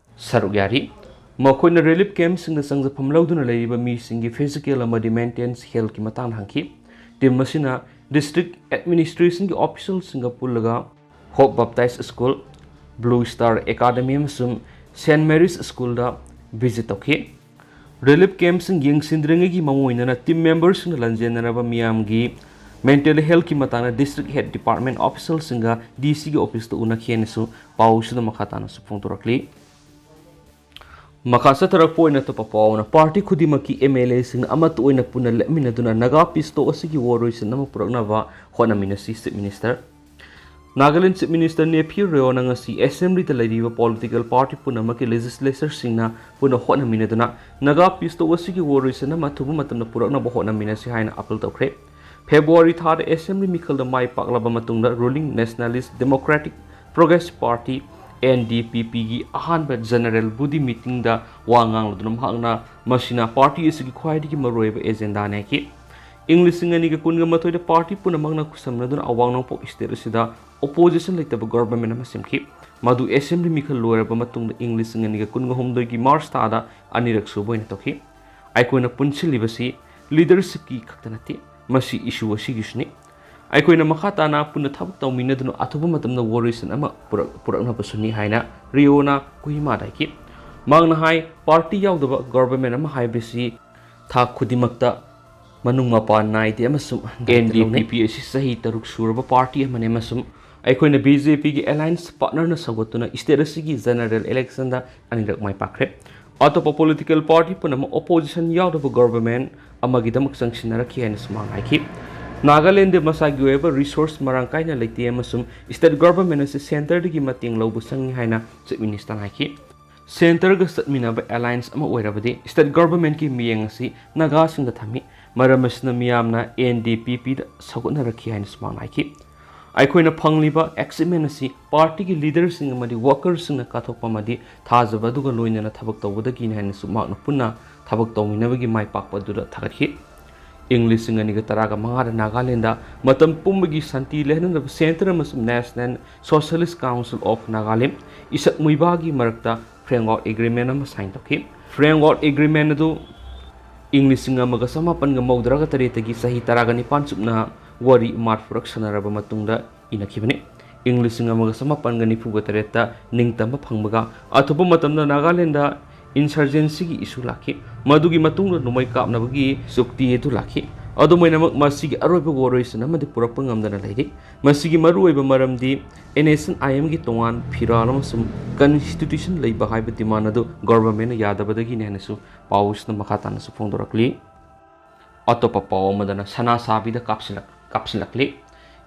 ꯁꯔꯨꯛ ꯌꯥꯔꯤ꯫ ꯃꯈꯣꯏꯅ ꯔꯤꯂꯤꯐ ꯀꯦꯝꯞꯁꯤꯡꯗ ꯆꯪꯖꯐꯝ ꯂꯧꯗꯨꯅ ꯂꯩꯔꯤꯕ ꯃꯤꯁꯤꯡꯒꯤ ꯐꯤꯖꯤꯀꯦꯜ ꯑꯃꯗꯤ ꯃꯦꯟꯇꯦꯟꯁ ꯍꯦꯜꯊꯀꯤ ꯃꯇꯥꯡꯗ ꯍꯪꯈꯤ꯫ ꯇꯤꯝ ꯑꯁꯤꯅ ꯗꯤꯁꯇ꯭ꯔꯤꯛ ꯑꯦꯗꯃꯤꯅꯤꯁꯇ꯭ꯔꯦꯁꯟꯒꯤ ꯑꯣꯐꯤꯁꯤꯌꯦꯜꯁꯤꯡꯒ ꯄꯨꯜꯂꯒ ꯍꯣꯞ ꯕꯦꯞꯇꯥꯏꯖ ꯁ꯭ꯀꯨꯜ, ꯕ꯭ꯂꯨ ꯁ꯭ꯇꯥꯔ ꯑꯦꯀꯥꯗꯃꯤ ꯑꯃꯁꯨꯡ ꯁꯦꯟꯠ ꯃꯦꯔꯤꯁ ꯁ꯭ꯀꯨꯜꯗ ꯚꯤꯖꯤꯠ ꯇꯧꯈꯤ꯫ ꯔꯤꯂꯤꯐ ꯀꯦꯝꯞꯁꯤꯡ ꯌꯦꯡꯁꯤꯟꯗ꯭ꯔꯤꯉꯩꯒꯤ ꯃꯑꯣꯡ ꯑꯣꯏꯅꯅ ꯇꯤꯝ ꯃꯦꯝꯕꯔꯁꯤꯡꯅ ꯂꯥꯟꯖꯦꯟꯅꯔꯕ ꯃꯤꯌꯥꯝꯒꯤ ꯃꯦꯟꯇꯦꯜ ꯍꯦꯜꯊꯀꯤ ꯃꯇꯥꯡꯗ ꯗꯤꯁꯇ꯭ꯔꯤꯛ ꯍꯦꯗ ꯗꯤꯄꯥꯔꯠꯃꯦꯟꯠ ꯑꯣꯐꯤꯁꯤꯌꯦꯜꯁꯤꯡꯒ ꯗꯤ ꯁꯤꯒꯤ ꯑꯣꯐꯤꯁꯇ ꯎꯅꯈꯤ ꯍꯥꯏꯅꯁꯨ ꯄꯥꯎꯁꯤꯗ ꯃꯈꯥ ꯇꯥꯅꯁꯨ ꯐꯣꯡꯗꯣꯔꯛꯂꯤ꯫ ꯃꯈꯥ ꯆꯠꯊꯔꯛꯄ ꯑꯣꯏꯅ ꯑꯇꯣꯞꯄ ꯄꯥꯎ ꯑꯃꯅ, ꯄꯥꯔꯇꯤ ꯈꯨꯗꯤꯡꯃꯛꯀꯤ ꯑꯦꯝ ꯑꯦꯜ ꯑꯦꯁꯤꯡꯅ ꯑꯃꯠꯇ ꯑꯣꯏꯅ ꯄꯨꯟꯅ ꯂꯦꯞꯃꯤꯟꯅꯗꯨꯅ ꯅꯥꯒꯥ ꯄꯤꯁ ꯇꯣꯛ ꯑꯁꯤꯒꯤ ꯋꯥꯔꯣꯏꯁꯤꯟ ꯑꯃ ꯄꯨꯔꯛꯅꯕ ꯍꯣꯠꯅꯃꯤꯟꯅꯁꯤ, chief minister. Nagaland chief minister Neiphiu ꯔꯤꯑꯣꯅ ꯉꯁꯤ ꯑꯦꯁꯦꯝꯕ꯭ꯂꯤꯗ ꯂꯩꯔꯤꯕ ꯄꯣꯂꯤꯇꯤꯀꯦꯜ ꯄꯥꯔꯇꯤ ꯄꯨꯝꯅꯃꯛꯀꯤ ꯂꯦꯖꯤꯁꯂꯦꯆꯔꯁꯤꯡꯅ ꯄꯨꯟꯅ ꯍꯣꯠꯅꯃꯤꯟꯅꯗꯨꯅ ꯅꯥꯒꯥ ꯄꯤꯁ ꯇꯣꯛ ꯑꯁꯤꯒꯤ ꯋꯥꯔꯣꯏꯁꯤꯟ ꯑꯃ ꯑꯊꯨꯕ ꯃꯇꯝꯗ ꯄꯨꯔꯛꯅꯕ ꯍꯣꯠꯅꯃꯤꯟꯅꯁꯤ ꯍꯥꯏꯅ ꯑꯥꯄꯤꯜ ꯇꯧꯈ꯭ꯔꯦ꯫ ꯐꯦꯕ꯭ꯔꯨꯋꯥꯔꯤ ꯊꯥꯗ ꯑꯦꯁꯦꯝꯕ꯭ꯂꯤ ꯃꯤꯈꯜꯗ ꯃꯥꯏ ꯄꯥꯛꯂꯕ ꯃꯇꯨꯡꯗ ruling nationalist democratic progress party, N D P ꯄꯤꯒꯤ ꯑꯍꯥꯟꯕ ꯖꯦꯅꯔꯦꯜ ꯕꯣꯗꯤ ꯃꯤꯇꯤꯡꯗ ꯋꯥ ꯉꯥꯡꯂꯗꯨꯅ ꯃꯍꯥꯛꯅ ꯃꯁꯤꯅ ꯄꯥꯔꯇꯤ ꯑꯁꯤꯒꯤ ꯈ꯭ꯋꯥꯏꯗꯒꯤ ꯃꯔꯨꯑꯣꯏꯕ ꯑꯦꯖꯦꯟꯗꯥꯅꯤ ꯍꯥꯏꯈꯤ꯫ ꯏꯪ ꯂꯤꯁꯤꯡ ꯑꯅꯤꯒ ꯀꯨꯟꯒ ꯃꯥꯊꯣꯏꯗ ꯄꯥꯔꯇꯤ ꯄꯨꯝꯅꯃꯛꯅ ꯈꯨꯠꯁꯝꯅꯗꯨꯅ ꯑꯋꯥꯡ ꯅꯣꯡꯄꯣꯛ ꯁ꯭ꯇꯦꯠ ꯑꯁꯤꯗ ꯑꯣꯄꯣꯖꯤꯁꯟ ꯂꯩꯇꯕ ꯒꯣꯚꯔꯟꯃꯦꯟꯠ ꯑꯃ ꯁꯦꯝꯈꯤ꯫ ꯃꯗꯨ ꯑꯦꯁꯦꯝꯕ꯭ꯂꯤ ꯃꯤꯈꯜ ꯂꯣꯏꯔꯕ ꯃꯇꯨꯡꯗ ꯏꯪ ꯂꯤꯁꯤꯡ ꯑꯅꯤꯒ ꯀꯨꯟꯒ ꯍꯨꯝꯗꯣꯏꯒꯤ ꯃꯥꯔꯆ ꯊꯥꯗ ꯑꯅꯤꯔꯛ ꯁꯨꯕ ꯑꯣꯏꯅ ꯇꯧꯈꯤ꯫ ꯑꯩꯈꯣꯏꯅ ꯄꯨꯟꯁꯤꯜꯂꯤꯕꯁꯤ ꯂꯤꯗꯔꯁꯤꯞꯀꯤ ꯈꯛꯇ ꯅꯠꯇꯦ, ꯃꯁꯤ ꯏꯁꯨ ꯑꯁꯤꯒꯤꯁꯨꯅꯤ꯫ ꯑꯩꯈꯣꯏꯅ ꯃꯈꯥ ꯇꯥꯅ ꯄꯨꯟꯅ ꯊꯕꯛ ꯇꯧꯃꯤꯟꯅꯗꯨꯅ ꯑꯊꯨꯕ ꯃꯇꯝꯗ ꯋꯥꯔꯣꯏꯁꯤꯟ ꯑꯃ ꯄꯨꯔꯛ-, ꯄꯨꯔꯛꯅꯕꯁꯨꯅꯤ ꯍꯥꯏꯅ ꯔꯤꯑꯣꯅ ꯀꯣꯍꯤꯃꯥꯗ ꯍꯥꯏꯈꯤ꯫ ꯃꯍꯥꯛꯅ ꯍꯥꯏ, ꯄꯥꯔꯇꯤ ꯌꯥꯎꯗꯕ ꯒꯣꯚꯔꯟꯃꯦꯟꯠ ꯑꯃ ꯍꯥꯏꯕꯁꯤ ꯊꯥꯛ ꯈꯨꯗꯤꯡꯃꯛꯇ ꯃꯅꯨꯡ ꯃꯄꯥꯟ ꯅꯥꯏꯗꯦ ꯑꯃꯁꯨꯡ ꯗꯥꯏꯇ ꯂꯧꯅꯩ꯫ ꯑꯦꯟ ꯗꯤ ꯄꯤ ꯄꯤ ꯑꯁꯤ ꯆꯍꯤ ꯇꯔꯨꯛ ꯁꯨꯔꯕ ꯄꯥꯔꯇꯤ ꯑꯃꯅꯤ ꯑꯃꯁꯨꯡ ꯑꯩꯈꯣꯏꯅ ꯕꯤ ꯖꯦ ꯄꯤꯒꯤ ꯑꯦꯂꯥꯏꯟꯁ ꯄꯥꯔꯠꯅꯔꯅ ꯁꯧꯒꯠꯇꯨꯅ ꯁ꯭ꯇꯦꯠ ꯑꯁꯤꯒꯤ ꯖꯦꯅꯔꯦꯜ ꯏꯂꯦꯛꯁꯟꯗ ꯑꯅꯤꯔꯛ ꯃꯥꯏ ꯄꯥꯛꯈ꯭ꯔꯦ꯫ ꯑꯇꯣꯞꯄ ꯄꯣꯂꯤꯇꯤꯀꯦꯜ ꯄꯥꯔꯇꯤ ꯄꯨꯝꯅꯃꯛ ꯑꯣꯄꯣꯖꯤꯁꯟ ꯌꯥꯎꯗꯕ ꯒꯣꯚꯔꯟꯃꯦꯟꯠ ꯑꯃꯒꯤꯗꯃꯛ ꯆꯪꯁꯤꯟꯅꯔꯛꯈꯤ ꯍꯥꯏꯅꯁꯨ ꯃꯍꯥꯛꯅ ꯍꯥꯏꯈꯤ꯫ ꯅꯥꯒꯥꯂꯦꯟꯗ ꯃꯁꯥꯒꯤ ꯑꯣꯏꯕ ꯔꯤꯁꯣꯔꯁ ꯃꯔꯥꯡ ꯀꯥꯏꯅ ꯂꯩꯇꯦ ꯑꯃꯁꯨꯡ ꯁ꯭ꯇꯦꯠ ꯒꯣꯚꯔꯟꯃꯦꯟꯠ ꯑꯁꯤ ꯁꯦꯟꯇꯔꯗꯒꯤ ꯃꯇꯦꯡ ꯂꯧꯕ ꯆꯪꯏ ꯍꯥꯏꯅ ꯆꯤꯐ ꯃꯤꯅꯤꯁꯇꯔꯅ ꯍꯥꯏꯈꯤ꯫ ꯁꯦꯟꯇꯔꯒ ꯆꯠꯃꯤꯟꯅꯕ ꯑꯦꯂꯥꯏꯟꯁ ꯑꯃ ꯑꯣꯏꯔꯕꯗꯤ ꯁ꯭ꯇꯦꯠ ꯒꯣꯚꯔꯟꯃꯦꯟꯠꯀꯤ ꯃꯤꯠꯌꯦꯡ ꯑꯁꯤ ꯅꯥꯒꯥꯁꯤꯡꯗ ꯊꯝꯃꯤ꯫ ꯃꯔꯝ ꯑꯁꯤꯅ ꯃꯤꯌꯥꯝꯅ ꯑꯦꯟ ꯗꯤ ꯄꯤ ꯄꯤꯗ ꯁꯧꯒꯠꯅꯔꯛꯈꯤ ꯍꯥꯏꯅꯁꯨ ꯃꯍꯥꯛꯅ ꯍꯥꯏꯈꯤ꯫ ꯑꯩꯈꯣꯏꯅ ꯐꯪꯂꯤꯕ ꯑꯦꯆꯤꯞꯃꯦꯟ ꯑꯁꯤ ꯄꯥꯔꯇꯤꯒꯤ ꯂꯤꯗꯔꯁꯤꯡ ꯑꯃꯗꯤ ꯋꯥꯀꯔꯁꯤꯡꯅ ꯀꯥꯊꯣꯛꯄ ꯑꯃꯗꯤ ꯊꯥꯖꯕ ꯑꯗꯨꯒ ꯂꯣꯏꯅꯅ ꯊꯕꯛ ꯇꯧꯕꯗꯒꯤꯅꯤ ꯍꯥꯏꯅꯁꯨ ꯃꯍꯥꯛꯅ ꯄꯨꯟꯅ ꯊꯕꯛ ꯇꯧꯃꯤꯟꯅꯕꯒꯤ ꯃꯥꯏ ꯄꯥꯛꯄ ꯑꯗꯨꯗ ꯊꯥꯒꯠꯈꯤ꯫ ꯏꯪ ꯂꯤꯁꯤꯡ ꯑꯅꯤꯒ ꯇꯔꯥꯒ ꯃꯉꯥꯗ ꯅꯥꯒꯥꯂꯦꯟꯗ ꯃꯇꯝ ꯄꯨꯝꯕꯒꯤ ꯁꯥꯟꯇꯤ ꯂꯩꯍꯟꯅꯕ ꯁꯦꯟꯇꯔ ꯑꯃꯁꯨꯡ National Socialist Council of Nagalim, ꯏꯁꯛ ꯃꯨꯏꯕꯥꯒꯤ ꯃꯔꯛꯇ ꯐ꯭ꯔꯦꯝꯋꯥꯔꯛ ꯑꯦꯒ꯭ꯔꯤꯃꯦꯟ ꯑꯃ ꯁꯥꯏꯟ ꯇꯧꯈꯤ꯫ ꯐ꯭ꯔꯦꯝꯋꯥꯔꯛ ꯑꯦꯒ꯭ꯔꯤꯃꯦꯟ ꯑꯗꯨ ꯏꯪ ꯂꯤꯁꯤꯡ ꯑꯃꯒ ꯆꯃꯥꯄꯟꯒ ꯃꯧꯗ꯭ꯔꯥꯒ ꯇꯔꯦꯠꯇꯒꯤ ꯆꯍꯤ ꯇꯔꯥꯒ ꯅꯤꯄꯥꯟ ꯆꯨꯞꯅ ꯋꯥꯔꯤ ꯃꯥꯔꯐꯨꯔꯛ ꯁꯥꯟꯅꯔꯕ ꯃꯇꯨꯡꯗ ꯏꯅꯈꯤꯕꯅꯤ꯫ ꯏꯪ ꯂꯤꯁꯤꯡ ꯑꯃꯒ ꯆꯃꯥꯄꯟꯒ ꯅꯤꯐꯨꯒ ꯇꯔꯦꯠꯇ ꯅꯤꯡꯇꯝꯕ ꯐꯪꯕꯒ ꯑꯊꯨꯕ ꯃꯇꯝꯗ ꯅꯥꯒꯥꯂꯦꯟꯗ ꯏꯟꯁꯔꯖꯦꯟꯁꯤꯒꯤ ꯏꯁꯨ ꯂꯥꯛꯈꯤ꯫ ꯃꯗꯨꯒꯤ ꯃꯇꯨꯡꯗ ꯅꯣꯡꯃꯩ ꯀꯥꯞꯅꯕꯒꯤ ꯆꯨꯛꯇꯤ ꯑꯗꯨ ꯂꯥꯛꯈꯤ꯫ ꯑꯗꯨꯝ ꯑꯣꯏꯅꯃꯛ, ꯃꯁꯤꯒꯤ ꯑꯔꯣꯏꯕ ꯋꯥꯔꯣꯏꯁꯤꯟ ꯑꯃꯗꯤ ꯄꯨꯔꯛꯄ ꯉꯝꯗꯅ ꯂꯩꯔꯤ꯫ ꯃꯁꯤꯒꯤ ꯃꯔꯨꯑꯣꯏꯕ ꯃꯔꯝꯗꯤ ꯑꯦꯟ ꯑꯦꯁ ꯑꯦꯟ ꯑꯥꯏ ꯑꯦꯝꯒꯤ ꯇꯣꯉꯥꯟ ꯐꯤꯔꯥꯜ ꯑꯃꯁꯨꯡ ꯀꯟꯁꯇꯤꯇ꯭ꯌꯨꯁꯟ ꯂꯩꯕ ꯍꯥꯏꯕ ꯗꯤꯃꯥꯟ ꯑꯗꯨ ꯒꯣꯚꯔꯟꯃꯦꯟꯠꯅ ꯌꯥꯗꯕꯗꯒꯤꯅꯤ ꯍꯥꯏꯅꯁꯨ ꯄꯥꯎ ꯑꯁꯤꯅ ꯃꯈꯥ ꯇꯥꯅꯁꯨ ꯐꯣꯡꯗꯣꯔꯛꯂꯤ꯫ ꯑꯇꯣꯞꯄ ꯄꯥꯎ ꯑꯃꯗꯅ ꯁꯅꯥ ꯁꯥꯕꯤꯗ ꯀꯥꯞꯁꯤꯜꯂꯛ-, ꯀꯥꯞꯁꯤꯜꯂꯛꯂꯤ꯫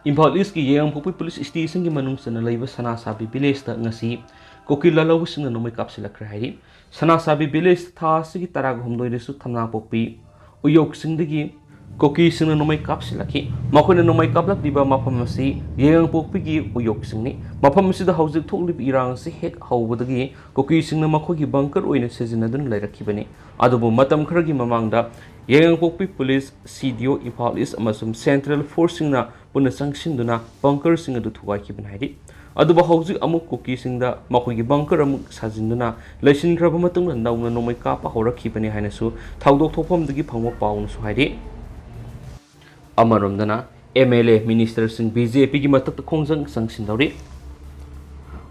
ꯏꯝꯐꯥꯜ ꯏꯁꯀꯤ ꯌꯥꯏꯉꯪꯄꯣꯛꯄꯤ ꯄꯨꯂꯤꯁ ꯁ꯭ꯇꯦꯁꯟꯒꯤ ꯃꯅꯨꯡ ꯆꯟꯅ ꯂꯩꯕ ꯁꯅꯥ ꯁꯥꯕꯤ ꯚꯤꯂꯦꯖꯇ ꯉꯁꯤ ꯀꯨꯀꯤ ꯂꯥꯜꯍꯧꯕꯁꯤꯡꯅ ꯅꯣꯡꯃꯩ ꯀꯥꯞꯁꯤꯜꯂꯛꯈ꯭ꯔꯦ ꯍꯥꯏꯔꯤ꯫ ꯁꯅꯥ ꯁꯥꯕꯤ ꯚꯤꯂꯦꯖ ꯊꯥ ꯑꯁꯤꯒꯤ ꯇꯔꯥꯒ ꯍꯨꯝꯗꯣꯏꯗꯁꯨ ꯊꯝꯅꯥꯄꯣꯛꯄꯤ ꯎꯌꯣꯛꯁꯤꯡꯗꯒꯤ ꯀꯨꯀꯤꯁꯤꯡꯅ ꯅꯣꯡꯃꯩ ꯀꯥꯞꯁꯤꯜꯂꯛꯈꯤ꯫ ꯃꯈꯣꯏꯅ ꯅꯣꯡꯃꯩ ꯀꯥꯞꯂꯛꯂꯤꯕ ꯃꯐꯝ ꯑꯁꯤ ꯌꯥꯏꯉꯪꯄꯣꯛꯄꯤꯒꯤ ꯎꯌꯣꯛꯁꯤꯡꯅꯤ꯫ ꯃꯐꯝ ꯑꯁꯤꯗ ꯍꯧꯖꯤꯛ ꯊꯣꯛꯂꯤꯕ ꯏꯔꯥꯡ ꯑꯁꯤ ꯍꯦꯛ ꯍꯧꯕꯗꯒꯤ ꯀꯨꯀꯤꯁꯤꯡꯅ ꯃꯈꯣꯏꯒꯤ ꯕꯪꯀꯔ ꯑꯣꯏꯅ ꯁꯤꯖꯤꯟꯅꯗꯨꯅ ꯂꯩꯔꯛꯈꯤꯕꯅꯤ꯫ ꯑꯗꯨꯕꯨ ꯃꯇꯝ ꯈꯔꯒꯤ ꯃꯃꯥꯡꯗ ꯌꯥꯏꯉꯪꯄꯣꯛꯄꯤ ꯄꯨꯂꯤꯁ, ꯁꯤ ꯗꯤ ꯑꯣ ꯏꯝꯐꯥꯜ ꯏꯁ ꯑꯃꯁꯨꯡ ꯁꯦꯟꯇ꯭ꯔꯦꯜ ꯐꯣꯔꯁꯁꯤꯡꯅ ꯄꯨꯟꯅ ꯆꯪꯁꯤꯟꯗꯨꯅ ꯕꯪꯀꯔꯁꯤꯡ ꯑꯗꯨ ꯊꯨꯒꯥꯏꯈꯤꯕꯅꯤ ꯍꯥꯏꯔꯤ꯫ ꯑꯗꯨꯕꯨ ꯍꯧꯖꯤꯛ ꯑꯃꯨꯛ ꯀꯨꯀꯤꯁꯤꯡꯗ ꯃꯈꯣꯏꯒꯤ ꯕꯪꯀꯔ ꯑꯃꯨꯛ ꯁꯥꯖꯤꯟꯗꯨꯅ ꯂꯩꯁꯤꯟꯈ꯭ꯔꯕ ꯃꯇꯨꯡꯗ ꯅꯧꯅ ꯅꯣꯡꯃꯩ ꯀꯥꯞꯄ ꯍꯧꯔꯛꯈꯤꯕꯅꯤ ꯍꯥꯏꯅꯁꯨ ꯊꯧꯗꯣꯛ ꯊꯣꯛꯐꯝꯗꯒꯤ ꯐꯪꯕ ꯄꯥꯎꯅꯁꯨ ꯍꯥꯏꯔꯤ꯫ ꯑꯃꯔꯣꯝꯗꯅ ꯑꯦꯝ ꯑꯦꯜ ꯑꯦ ꯃꯤꯅꯤꯁꯇꯔꯁꯤꯡ ꯕꯤ ꯖꯦ ꯄꯤꯒꯤ ꯃꯊꯛꯇ ꯈꯣꯡꯖꯪ ꯆꯪꯁꯤꯟꯗꯧꯔꯤ꯫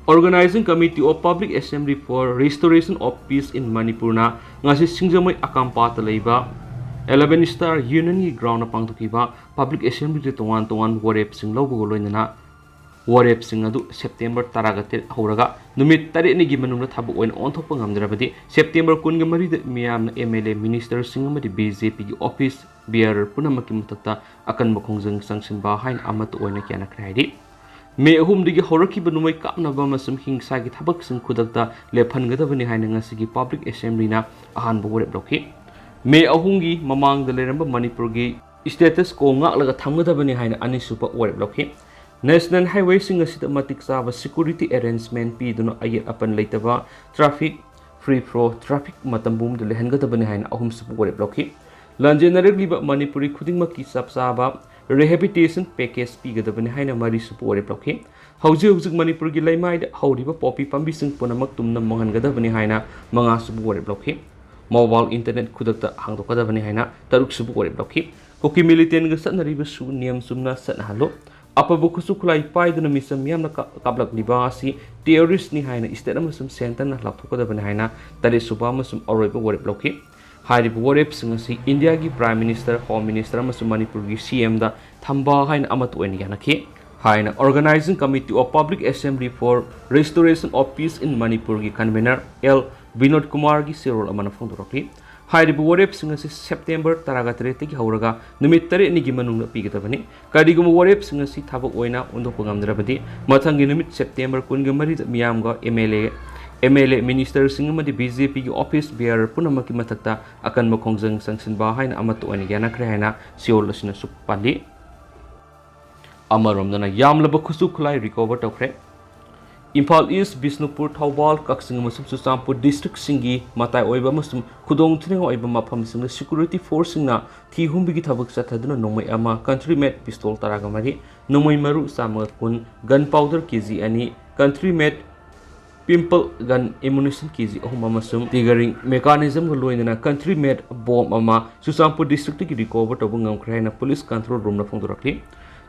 Organizing Committee of Public Assembly for Restoration of Peace in Manipurꯅ ꯉꯁꯤ ꯁꯤꯡꯖꯃꯩ ꯑꯀꯥꯝꯄꯥꯠꯇ ꯂꯩꯕ eleven Star Unionꯒꯤ groundꯗ ꯄꯥꯡꯊꯣꯛꯈꯤꯕ ꯄꯕ꯭ꯂꯤꯛ ꯑꯦꯁꯦꯝꯕ꯭ꯂꯤꯗ ꯇꯣꯉꯥꯟ ꯇꯣꯉꯥꯟꯕ ꯋꯥꯔꯦꯞꯁꯤꯡ ꯂꯧꯕꯒ ꯂꯣꯏꯅꯅ ꯋꯥꯔꯦꯞꯁꯤꯡ ꯑꯗꯨ ꯁꯦꯞꯇꯦꯝꯕꯔ ꯇꯔꯥꯒ ꯇꯔꯦꯠ ꯍꯧꯔꯒ ꯅꯨꯃꯤꯠ ꯇꯔꯦꯠꯅꯤꯒꯤ ꯃꯅꯨꯡꯗ ꯊꯕꯛ ꯑꯣꯏꯅ ꯑꯣꯟꯊꯣꯛꯄ ꯉꯝꯗ꯭ꯔꯕꯗꯤ ꯁꯦꯞꯇꯦꯝꯕꯔ ꯀꯨꯟꯒ ꯃꯔꯤꯗ ꯃꯤꯌꯥꯝꯅ ꯑꯦꯝ ꯑꯦꯜ ꯑꯦ ꯃꯤꯅꯤꯁꯇꯔꯁꯤꯡ ꯑꯃꯗꯤ ꯕꯤ ꯖꯦ ꯄꯤꯒꯤ ꯑꯣꯐꯤꯁ bearer ꯄꯨꯝꯅꯃꯛꯀꯤ ꯃꯊꯛꯇ ꯑꯀꯟꯕ ꯈꯣꯡꯖꯪ ꯆꯪꯁꯤꯟꯕ ꯍꯥꯏꯅ ꯑꯃꯠꯇ ꯑꯣꯏꯅ ꯌꯥꯅꯈ꯭ꯔꯦ ꯍꯥꯏꯔꯤ꯫ ꯃꯦ ꯑꯍꯨꯝꯗꯒꯤ ꯍꯧꯔꯛꯈꯤꯕ ꯅꯣꯡꯃꯩ ꯀꯥꯞꯅꯕ ꯑꯃꯁꯨꯡ ꯍꯤꯡꯁꯥꯒꯤ ꯊꯕꯛꯁꯤꯡ ꯈꯨꯗꯛꯇ ꯂꯦꯞꯍꯟꯒꯗꯕꯅꯤ ꯍꯥꯏꯅ ꯉꯁꯤꯒꯤ ꯄꯕ꯭ꯂꯤꯛ ꯑꯦꯁꯦꯝꯕ꯭ꯂꯤꯅ ꯑꯍꯥꯟꯕ ꯋꯥꯔꯦꯞ ꯂꯧꯈꯤ꯫ ꯃꯦ ꯑꯍꯨꯝꯒꯤ ꯃꯃꯥꯡꯗ ꯂꯩꯔꯝꯕ ꯃꯅꯤꯄꯨꯔꯒꯤ status quo ꯉꯥꯛꯂꯒ ꯊꯝꯒꯗꯕꯅꯤ ꯍꯥꯏꯅ ꯑꯅꯤꯁꯨꯕ ꯋꯥꯔꯦꯞ ꯂꯧꯈꯤ꯫ ꯅꯦꯁꯅꯦꯜ ꯍꯥꯏꯋꯦꯁꯤꯡ ꯑꯁꯤꯗ ꯃꯇꯤꯛ ꯆꯥꯕ security arrangement ꯄꯤꯗꯨꯅ ꯑꯌꯦꯠ ꯑꯄꯟ ꯂꯩꯇꯕ traffic free flow, traffic ꯃꯇꯝ ꯄꯨꯝꯕꯗ ꯂꯩꯍꯟꯒꯗꯕꯅꯤ ꯍꯥꯏꯅ ꯑꯍꯨꯝꯁꯨꯕ ꯋꯥꯔꯦꯞ ꯂꯧꯈꯤ꯫ ꯂꯥꯟꯖꯦꯟꯅꯔꯛꯂꯤꯕ ꯃꯅꯤꯄꯨꯔꯤ ꯈꯨꯗꯤꯡꯃꯛꯀꯤ ꯆꯞ ꯆꯥꯕ rehabilitation package ꯄꯤꯒꯗꯕꯅꯤ ꯍꯥꯏꯅ ꯃꯔꯤꯁꯨꯕ ꯋꯥꯔꯦꯞ ꯂꯧꯈꯤ꯫ ꯍꯧꯖꯤꯛ ꯍꯧꯖꯤꯛ ꯃꯅꯤꯄꯨꯔꯒꯤ ꯂꯩꯃꯥꯏꯗ ꯍꯧꯔꯤꯕ ꯄꯣꯄꯤ ꯄꯥꯝꯕꯤꯁꯤꯡ ꯄꯨꯝꯅꯃꯛ ꯇꯨꯝꯅ ꯃꯥꯡꯍꯟꯒꯗꯕꯅꯤ ꯍꯥꯏꯅ ꯃꯉꯥꯁꯨꯕ ꯋꯥꯔꯦꯞ ꯂꯧꯈꯤ꯫ Mobile internet ꯈꯨꯗꯛꯇ ꯍꯥꯡꯗꯣꯛꯀꯗꯕꯅꯤ ꯍꯥꯏꯅ ꯇꯔꯨꯛꯁꯨꯕ ꯋꯥꯔꯦꯞ ꯂꯧꯈꯤ꯫ ꯀꯨꯀꯤ militantꯒ ꯆꯠꯅꯔꯤꯕꯁꯨ ꯅꯤꯌꯝ ꯆꯨꯝꯅ ꯆꯠꯅꯍꯜꯂꯨ꯫ ꯑꯐꯕ ꯈꯨꯠꯁꯨ ꯈꯨꯠꯂꯥꯏ ꯄꯥꯏꯗꯨꯅ ꯃꯤꯆꯝ ꯃꯤꯌꯥꯝꯅ ꯀꯥꯞ-, ꯀꯥꯞꯂꯛꯂꯤꯕ ꯑꯁꯤ terroristꯅꯤ ꯍꯥꯏꯅ state ꯑꯃꯁꯨꯡ centreꯅ ꯂꯥꯎꯊꯣꯛꯀꯗꯕꯅꯤ ꯍꯥꯏꯅ ꯇꯔꯦꯠꯁꯨꯕ ꯑꯃꯁꯨꯡ ꯑꯔꯣꯏꯕ ꯋꯥꯔꯦꯞ ꯂꯧꯈꯤ꯫ ꯍꯥꯏꯔꯤꯕ ꯋꯥꯔꯦꯞꯁꯤꯡ ꯑꯁꯤ ꯏꯟꯗꯤꯌꯥꯒꯤ Prime Minister, Home Minister ꯑꯃꯁꯨꯡ ꯃꯅꯤꯄꯨꯔꯒꯤ ꯁꯤ ꯑꯦꯝꯗ ꯊꯝꯕ ꯍꯥꯏꯅ ꯑꯃꯠꯇ ꯑꯣꯏꯅ ꯌꯥꯅꯈꯤ ꯍꯥꯏꯅ Organizing Committee of Public Assembly for Restoration of Peace in Manipurꯒꯤ convener ꯑꯦꯜ ꯕꯤꯅꯣꯗ ꯀꯨꯃꯥꯔꯒꯤ ꯆꯦꯔꯣꯜ ꯑꯃꯅ ꯐꯣꯡꯗꯣꯔꯛꯂꯤ꯫ ꯍꯥꯏꯔꯤꯕ ꯋꯥꯔꯦꯞꯁꯤꯡ ꯑꯁꯤ ꯁꯦꯞꯇꯦꯝꯕꯔ ꯇꯔꯥꯒ ꯇꯔꯦꯠꯇꯒꯤ ꯍꯧꯔꯒ ꯅꯨꯃꯤꯠ ꯇꯔꯦꯠꯅꯤꯒꯤ ꯃꯅꯨꯡꯗ ꯄꯤꯒꯗꯕꯅꯤ꯫ ꯀꯔꯤꯒꯨꯝꯕ ꯋꯥꯔꯦꯞꯁꯤꯡ ꯑꯁꯤ ꯊꯕꯛ ꯑꯣꯏꯅ ꯑꯣꯟꯊꯣꯛꯄ ꯉꯝꯗ꯭ꯔꯕꯗꯤ ꯃꯊꯪꯒꯤ ꯅꯨꯃꯤꯠ ꯁꯦꯞꯇꯦꯝꯕꯔ ꯀꯨꯟꯒ ꯃꯔꯤꯗ ꯃꯤꯌꯥꯝꯒ M L A M L A, ꯃꯤꯅꯤꯁꯇꯔꯁꯤꯡ ꯑꯃꯗꯤ ꯕꯤ ꯖꯦ ꯄꯤꯒꯤ ꯑꯣꯐꯤꯁ ꯕꯤꯌꯥꯔ ꯄꯨꯝꯅꯃꯛꯀꯤ ꯃꯊꯛꯇ ꯑꯀꯟꯕ ꯈꯣꯡꯖꯪ ꯆꯪꯁꯤꯟꯕ ꯍꯥꯏꯅ ꯑꯃꯠꯇ ꯑꯣꯏꯅ ꯌꯥꯅꯈ꯭ꯔꯦ ꯍꯥꯏꯅ ꯁꯤꯑꯣꯜ ꯑꯁꯤꯅꯁꯨ ꯄꯜꯂꯤ꯫ ꯑꯃꯔꯣꯝꯗꯅ ꯌꯥꯝꯂꯕ ꯈꯨꯠꯁꯨ ꯈꯨꯠꯂꯥꯏ ꯔꯤꯀꯣꯚꯔ ꯇꯧꯈ꯭ꯔꯦ꯫ ꯏꯝꯐꯥꯜ ꯏꯁ, ꯕꯤꯁꯅꯨꯄꯨꯔ, ꯊꯧꯕꯥꯜ, ꯀꯛꯆꯤꯡ ꯑꯃꯁꯨꯡ ꯆꯨꯔꯆꯥꯟꯄꯨꯔ ꯗꯤꯁꯇ꯭ꯔꯤꯛꯁꯤꯡꯒꯤ ꯃꯇꯥꯏ ꯑꯣꯏꯕ ꯑꯃꯁꯨꯡ ꯈꯨꯗꯣꯡꯊꯤꯅꯤꯡꯉꯥꯏ ꯑꯣꯏꯕ ꯃꯐꯝꯁꯤꯡꯗ ꯁꯦꯀ꯭ꯌꯨꯔꯤꯇꯤ ꯐꯣꯔꯁꯁꯤꯡꯅ ꯊꯤ ꯍꯨꯝꯕꯒꯤ ꯊꯕꯛ ꯆꯠꯊꯗꯨꯅ ꯅꯣꯡꯃꯩ ꯑꯃ, ꯀꯟꯇ꯭ꯔꯤ ꯃꯦꯗ ꯄꯤꯁꯇꯣꯜ ꯇꯔꯥꯒ ꯃꯔꯤ, ꯅꯣꯡꯃꯩ ꯃꯔꯨ ꯆꯥꯝꯃꯒ ꯀꯨꯟ, ꯒꯟ ꯄꯥꯎꯗꯔ ꯀꯦ ꯖꯤ ꯑꯅꯤ, ꯀꯟꯇ꯭ꯔꯤ ꯃꯦꯗ ꯄꯤꯝꯄꯜ ꯒꯟ ꯑꯦꯃꯨꯅꯤꯁꯟ ꯀꯦ ꯖꯤ ꯑꯍꯨꯝ ꯑꯃꯁꯨꯡ ꯇꯤꯒꯔꯤꯡ ꯃꯦꯀꯥꯅꯤꯖꯝꯒ ꯂꯣꯏꯅꯅ ꯀꯟꯇ꯭ꯔꯤ ꯃꯦꯗ ꯕꯣꯝ ꯑꯃ ꯆꯨꯔꯆꯥꯟꯄꯨꯔ ꯗꯤꯁꯇ꯭ꯔꯤꯛꯇꯒꯤ ꯔꯤꯀꯣꯚꯔ ꯇꯧꯕ ꯉꯝꯈ꯭ꯔꯦ ꯍꯥꯏꯅ ꯄꯨꯂꯤꯁ ꯀꯟꯇ꯭ꯔꯣꯜ ꯔꯨꯝꯅ ꯐꯣꯡꯗꯣꯔꯛꯂꯤ꯫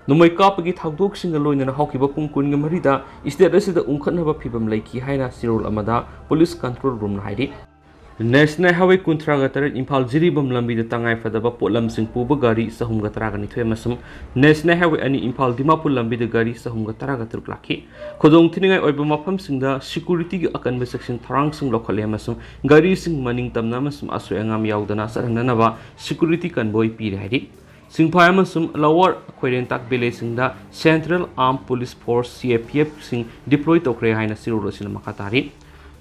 ꯅꯣꯡꯃꯩ ꯀꯥꯞꯄꯒꯤ ꯊꯧꯗꯣꯛꯁꯤꯡꯒ ꯂꯣꯏꯅꯅ ꯍꯧꯈꯤꯕ ꯄꯨꯡ ꯀꯨꯟꯒ ꯃꯔꯤꯗ ꯁ꯭ꯇꯦꯠ ꯑꯁꯤꯗ ꯎꯪꯈꯠꯅꯕ ꯐꯤꯕꯝ ꯂꯩꯈꯤ ꯍꯥꯏꯅ ꯁꯤꯔꯣꯜ ꯑꯃꯗ ꯄꯨꯂꯤꯁ ꯀꯟꯇ꯭ꯔꯣꯜ ꯔꯨꯝꯅ ꯍꯥꯏꯔꯤ꯫ ꯅꯦꯁꯅꯦꯜ ꯍꯥꯏꯋꯦ ꯀꯨꯟꯊ꯭ꯔꯥꯒ ꯇꯔꯦꯠ ꯏꯝꯐꯥꯜ ꯖꯤꯔꯤꯕꯥꯝ ꯂꯝꯕꯤꯗ ꯇꯉꯥꯏ ꯐꯗꯕ ꯄꯣꯠꯂꯝꯁꯤꯡ ꯄꯨꯕ ꯒꯥꯔꯤ ꯆꯍꯨꯝꯒ ꯇꯔꯥꯒ ꯅꯤꯊꯣꯏ ꯑꯃꯁꯨꯡ ꯅꯦꯁꯅꯦꯜ ꯍꯥꯏꯋꯦ ꯑꯅꯤ ꯏꯝꯐꯥꯜ ꯗꯤꯃꯥꯄꯨꯔ ꯂꯝꯕꯤꯗ ꯒꯥꯔꯤ ꯆꯍꯨꯝꯒ ꯇꯔꯥꯒ ꯇꯔꯨꯛ ꯂꯥꯛꯈꯤ꯫ ꯈꯨꯗꯣꯡꯊꯤꯅꯤꯡꯉꯥꯏ ꯑꯣꯏꯕ ꯃꯐꯝꯁꯤꯡꯗ ꯁꯦꯀ꯭ꯌꯨꯔꯤꯇꯤꯒꯤ ꯑꯀꯟꯕ ꯆꯦꯛꯁꯤꯟ ꯊꯧꯔꯥꯡꯁꯤꯡ ꯂꯧꯈꯠꯂꯦ ꯑꯃꯁꯨꯡ ꯒꯥꯔꯤꯁꯤꯡ ꯃꯅꯤꯡ ꯇꯝꯅ ꯑꯃꯁꯨꯡ ꯑꯁꯣꯏ ꯑꯉꯥꯝ ꯌꯥꯎꯗꯅ ꯆꯠꯍꯟꯅꯅꯕ ꯁꯦꯀ꯭ꯌꯨꯔꯤꯇꯤ ꯀꯟꯚꯣꯏ ꯄꯤꯔꯦ ꯍꯥꯏꯔꯤ꯫ ꯁꯤꯡꯐꯥꯏ ꯑꯃꯁꯨꯡ ꯂꯋꯥꯔ ꯈꯣꯏꯔꯦꯟꯇꯥꯛ ꯚꯤꯂꯦꯖꯁꯤꯡꯗ ꯁꯦꯟꯇ꯭ꯔꯦꯜ ꯑꯥꯔꯝ ꯄꯨꯂꯤꯁ ꯐꯣꯔꯁ, ꯁꯤ ꯑꯦ ꯄꯤ ꯑꯦꯐꯁꯤꯡ ꯗꯤꯄ꯭ꯂꯣꯏ ꯇꯧꯈ꯭ꯔꯦ ꯍꯥꯏꯅ ꯁꯤꯔꯣꯜ ꯑꯁꯤꯅ ꯃꯈꯥ ꯇꯥꯔꯤ꯫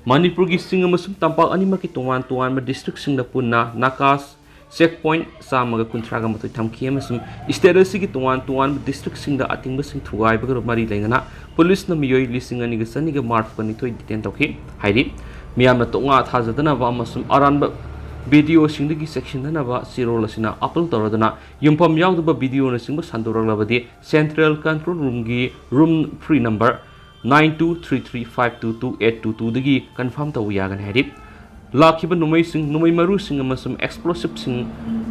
ꯃꯅꯤꯄꯨꯔꯒꯤ ꯆꯤꯡ ꯑꯃꯁꯨꯡ ꯇꯝꯄꯥꯛ ꯑꯅꯤꯃꯛꯀꯤ ꯇꯣꯉꯥꯟ ꯇꯣꯉꯥꯟꯕ ꯗꯤꯁꯇ꯭ꯔꯤꯛꯁꯤꯡꯗ ꯄꯨꯟꯅ ꯅꯥꯀꯥꯁ ꯆꯦꯛ ꯄꯣꯏꯟꯠ ꯆꯥꯝꯃꯒ ꯀꯨꯟꯊ꯭ꯔꯥꯒ ꯃꯥꯊꯣꯏ ꯊꯝꯈꯤ ꯑꯃꯁꯨꯡ ꯁ꯭ꯇꯦꯠ ꯑꯁꯤꯒꯤ ꯇꯣꯉꯥꯟ ꯇꯣꯉꯥꯟꯕ ꯗꯤꯁꯇ꯭ꯔꯤꯛꯁꯤꯡꯗ ꯑꯊꯤꯡꯕꯁꯤꯡ ꯊꯨꯒꯥꯏꯕꯒ ꯃꯔꯤ ꯂꯩꯅꯅ ꯄꯨꯂꯤꯁꯅ ꯃꯤꯑꯣꯏ ꯂꯤꯁꯤꯡ ꯑꯅꯤꯒ ꯆꯅꯤꯒ ꯃꯔꯤꯐꯨꯅꯤꯊꯣꯏ ꯗꯤꯇꯦꯟ ꯇꯧꯈꯤ ꯍꯥꯏꯔꯤ꯫ ꯃꯤꯌꯥꯝꯅ ꯇꯣꯉꯥ ꯊꯥꯖꯗꯅꯕ ꯑꯃꯁꯨꯡ ꯑꯔꯥꯟꯕ ꯚꯤꯗꯤꯑꯣꯁꯤꯡꯗꯒꯤ ꯆꯦꯛꯁꯤꯟꯅꯅꯕ ꯁꯤꯔꯣꯜ ꯑꯁꯤꯅ ꯑꯄꯤꯜ ꯇꯧꯔꯗꯨꯅ ꯌꯨꯝꯐꯝ ꯌꯥꯎꯗꯕ ꯚꯤꯗꯤꯑꯣꯅꯆꯤꯡꯕ ꯁꯟꯗꯣꯔꯛꯂꯕꯗꯤ ꯁꯦꯟꯇ꯭ꯔꯦꯜ ꯀꯟꯇ꯭ꯔꯣꯜ ꯔꯨꯝꯒꯤ room free number nine two three three five two two eight two ꯇꯨꯗꯒꯤ ꯀꯟꯐꯥꯔꯝ ꯇꯧꯕ ꯌꯥꯒꯅꯤ ꯍꯥꯏꯔꯤ꯫ ꯂꯥꯛꯈꯤꯕ ꯅꯣꯡꯃꯩꯁꯤꯡ, ꯅꯣꯡꯃꯩ ꯃꯔꯨꯁꯤꯡ ꯑꯃꯁꯨꯡ ꯑꯦꯛꯁꯄ꯭ꯂꯣꯁꯤꯞꯁꯤꯡ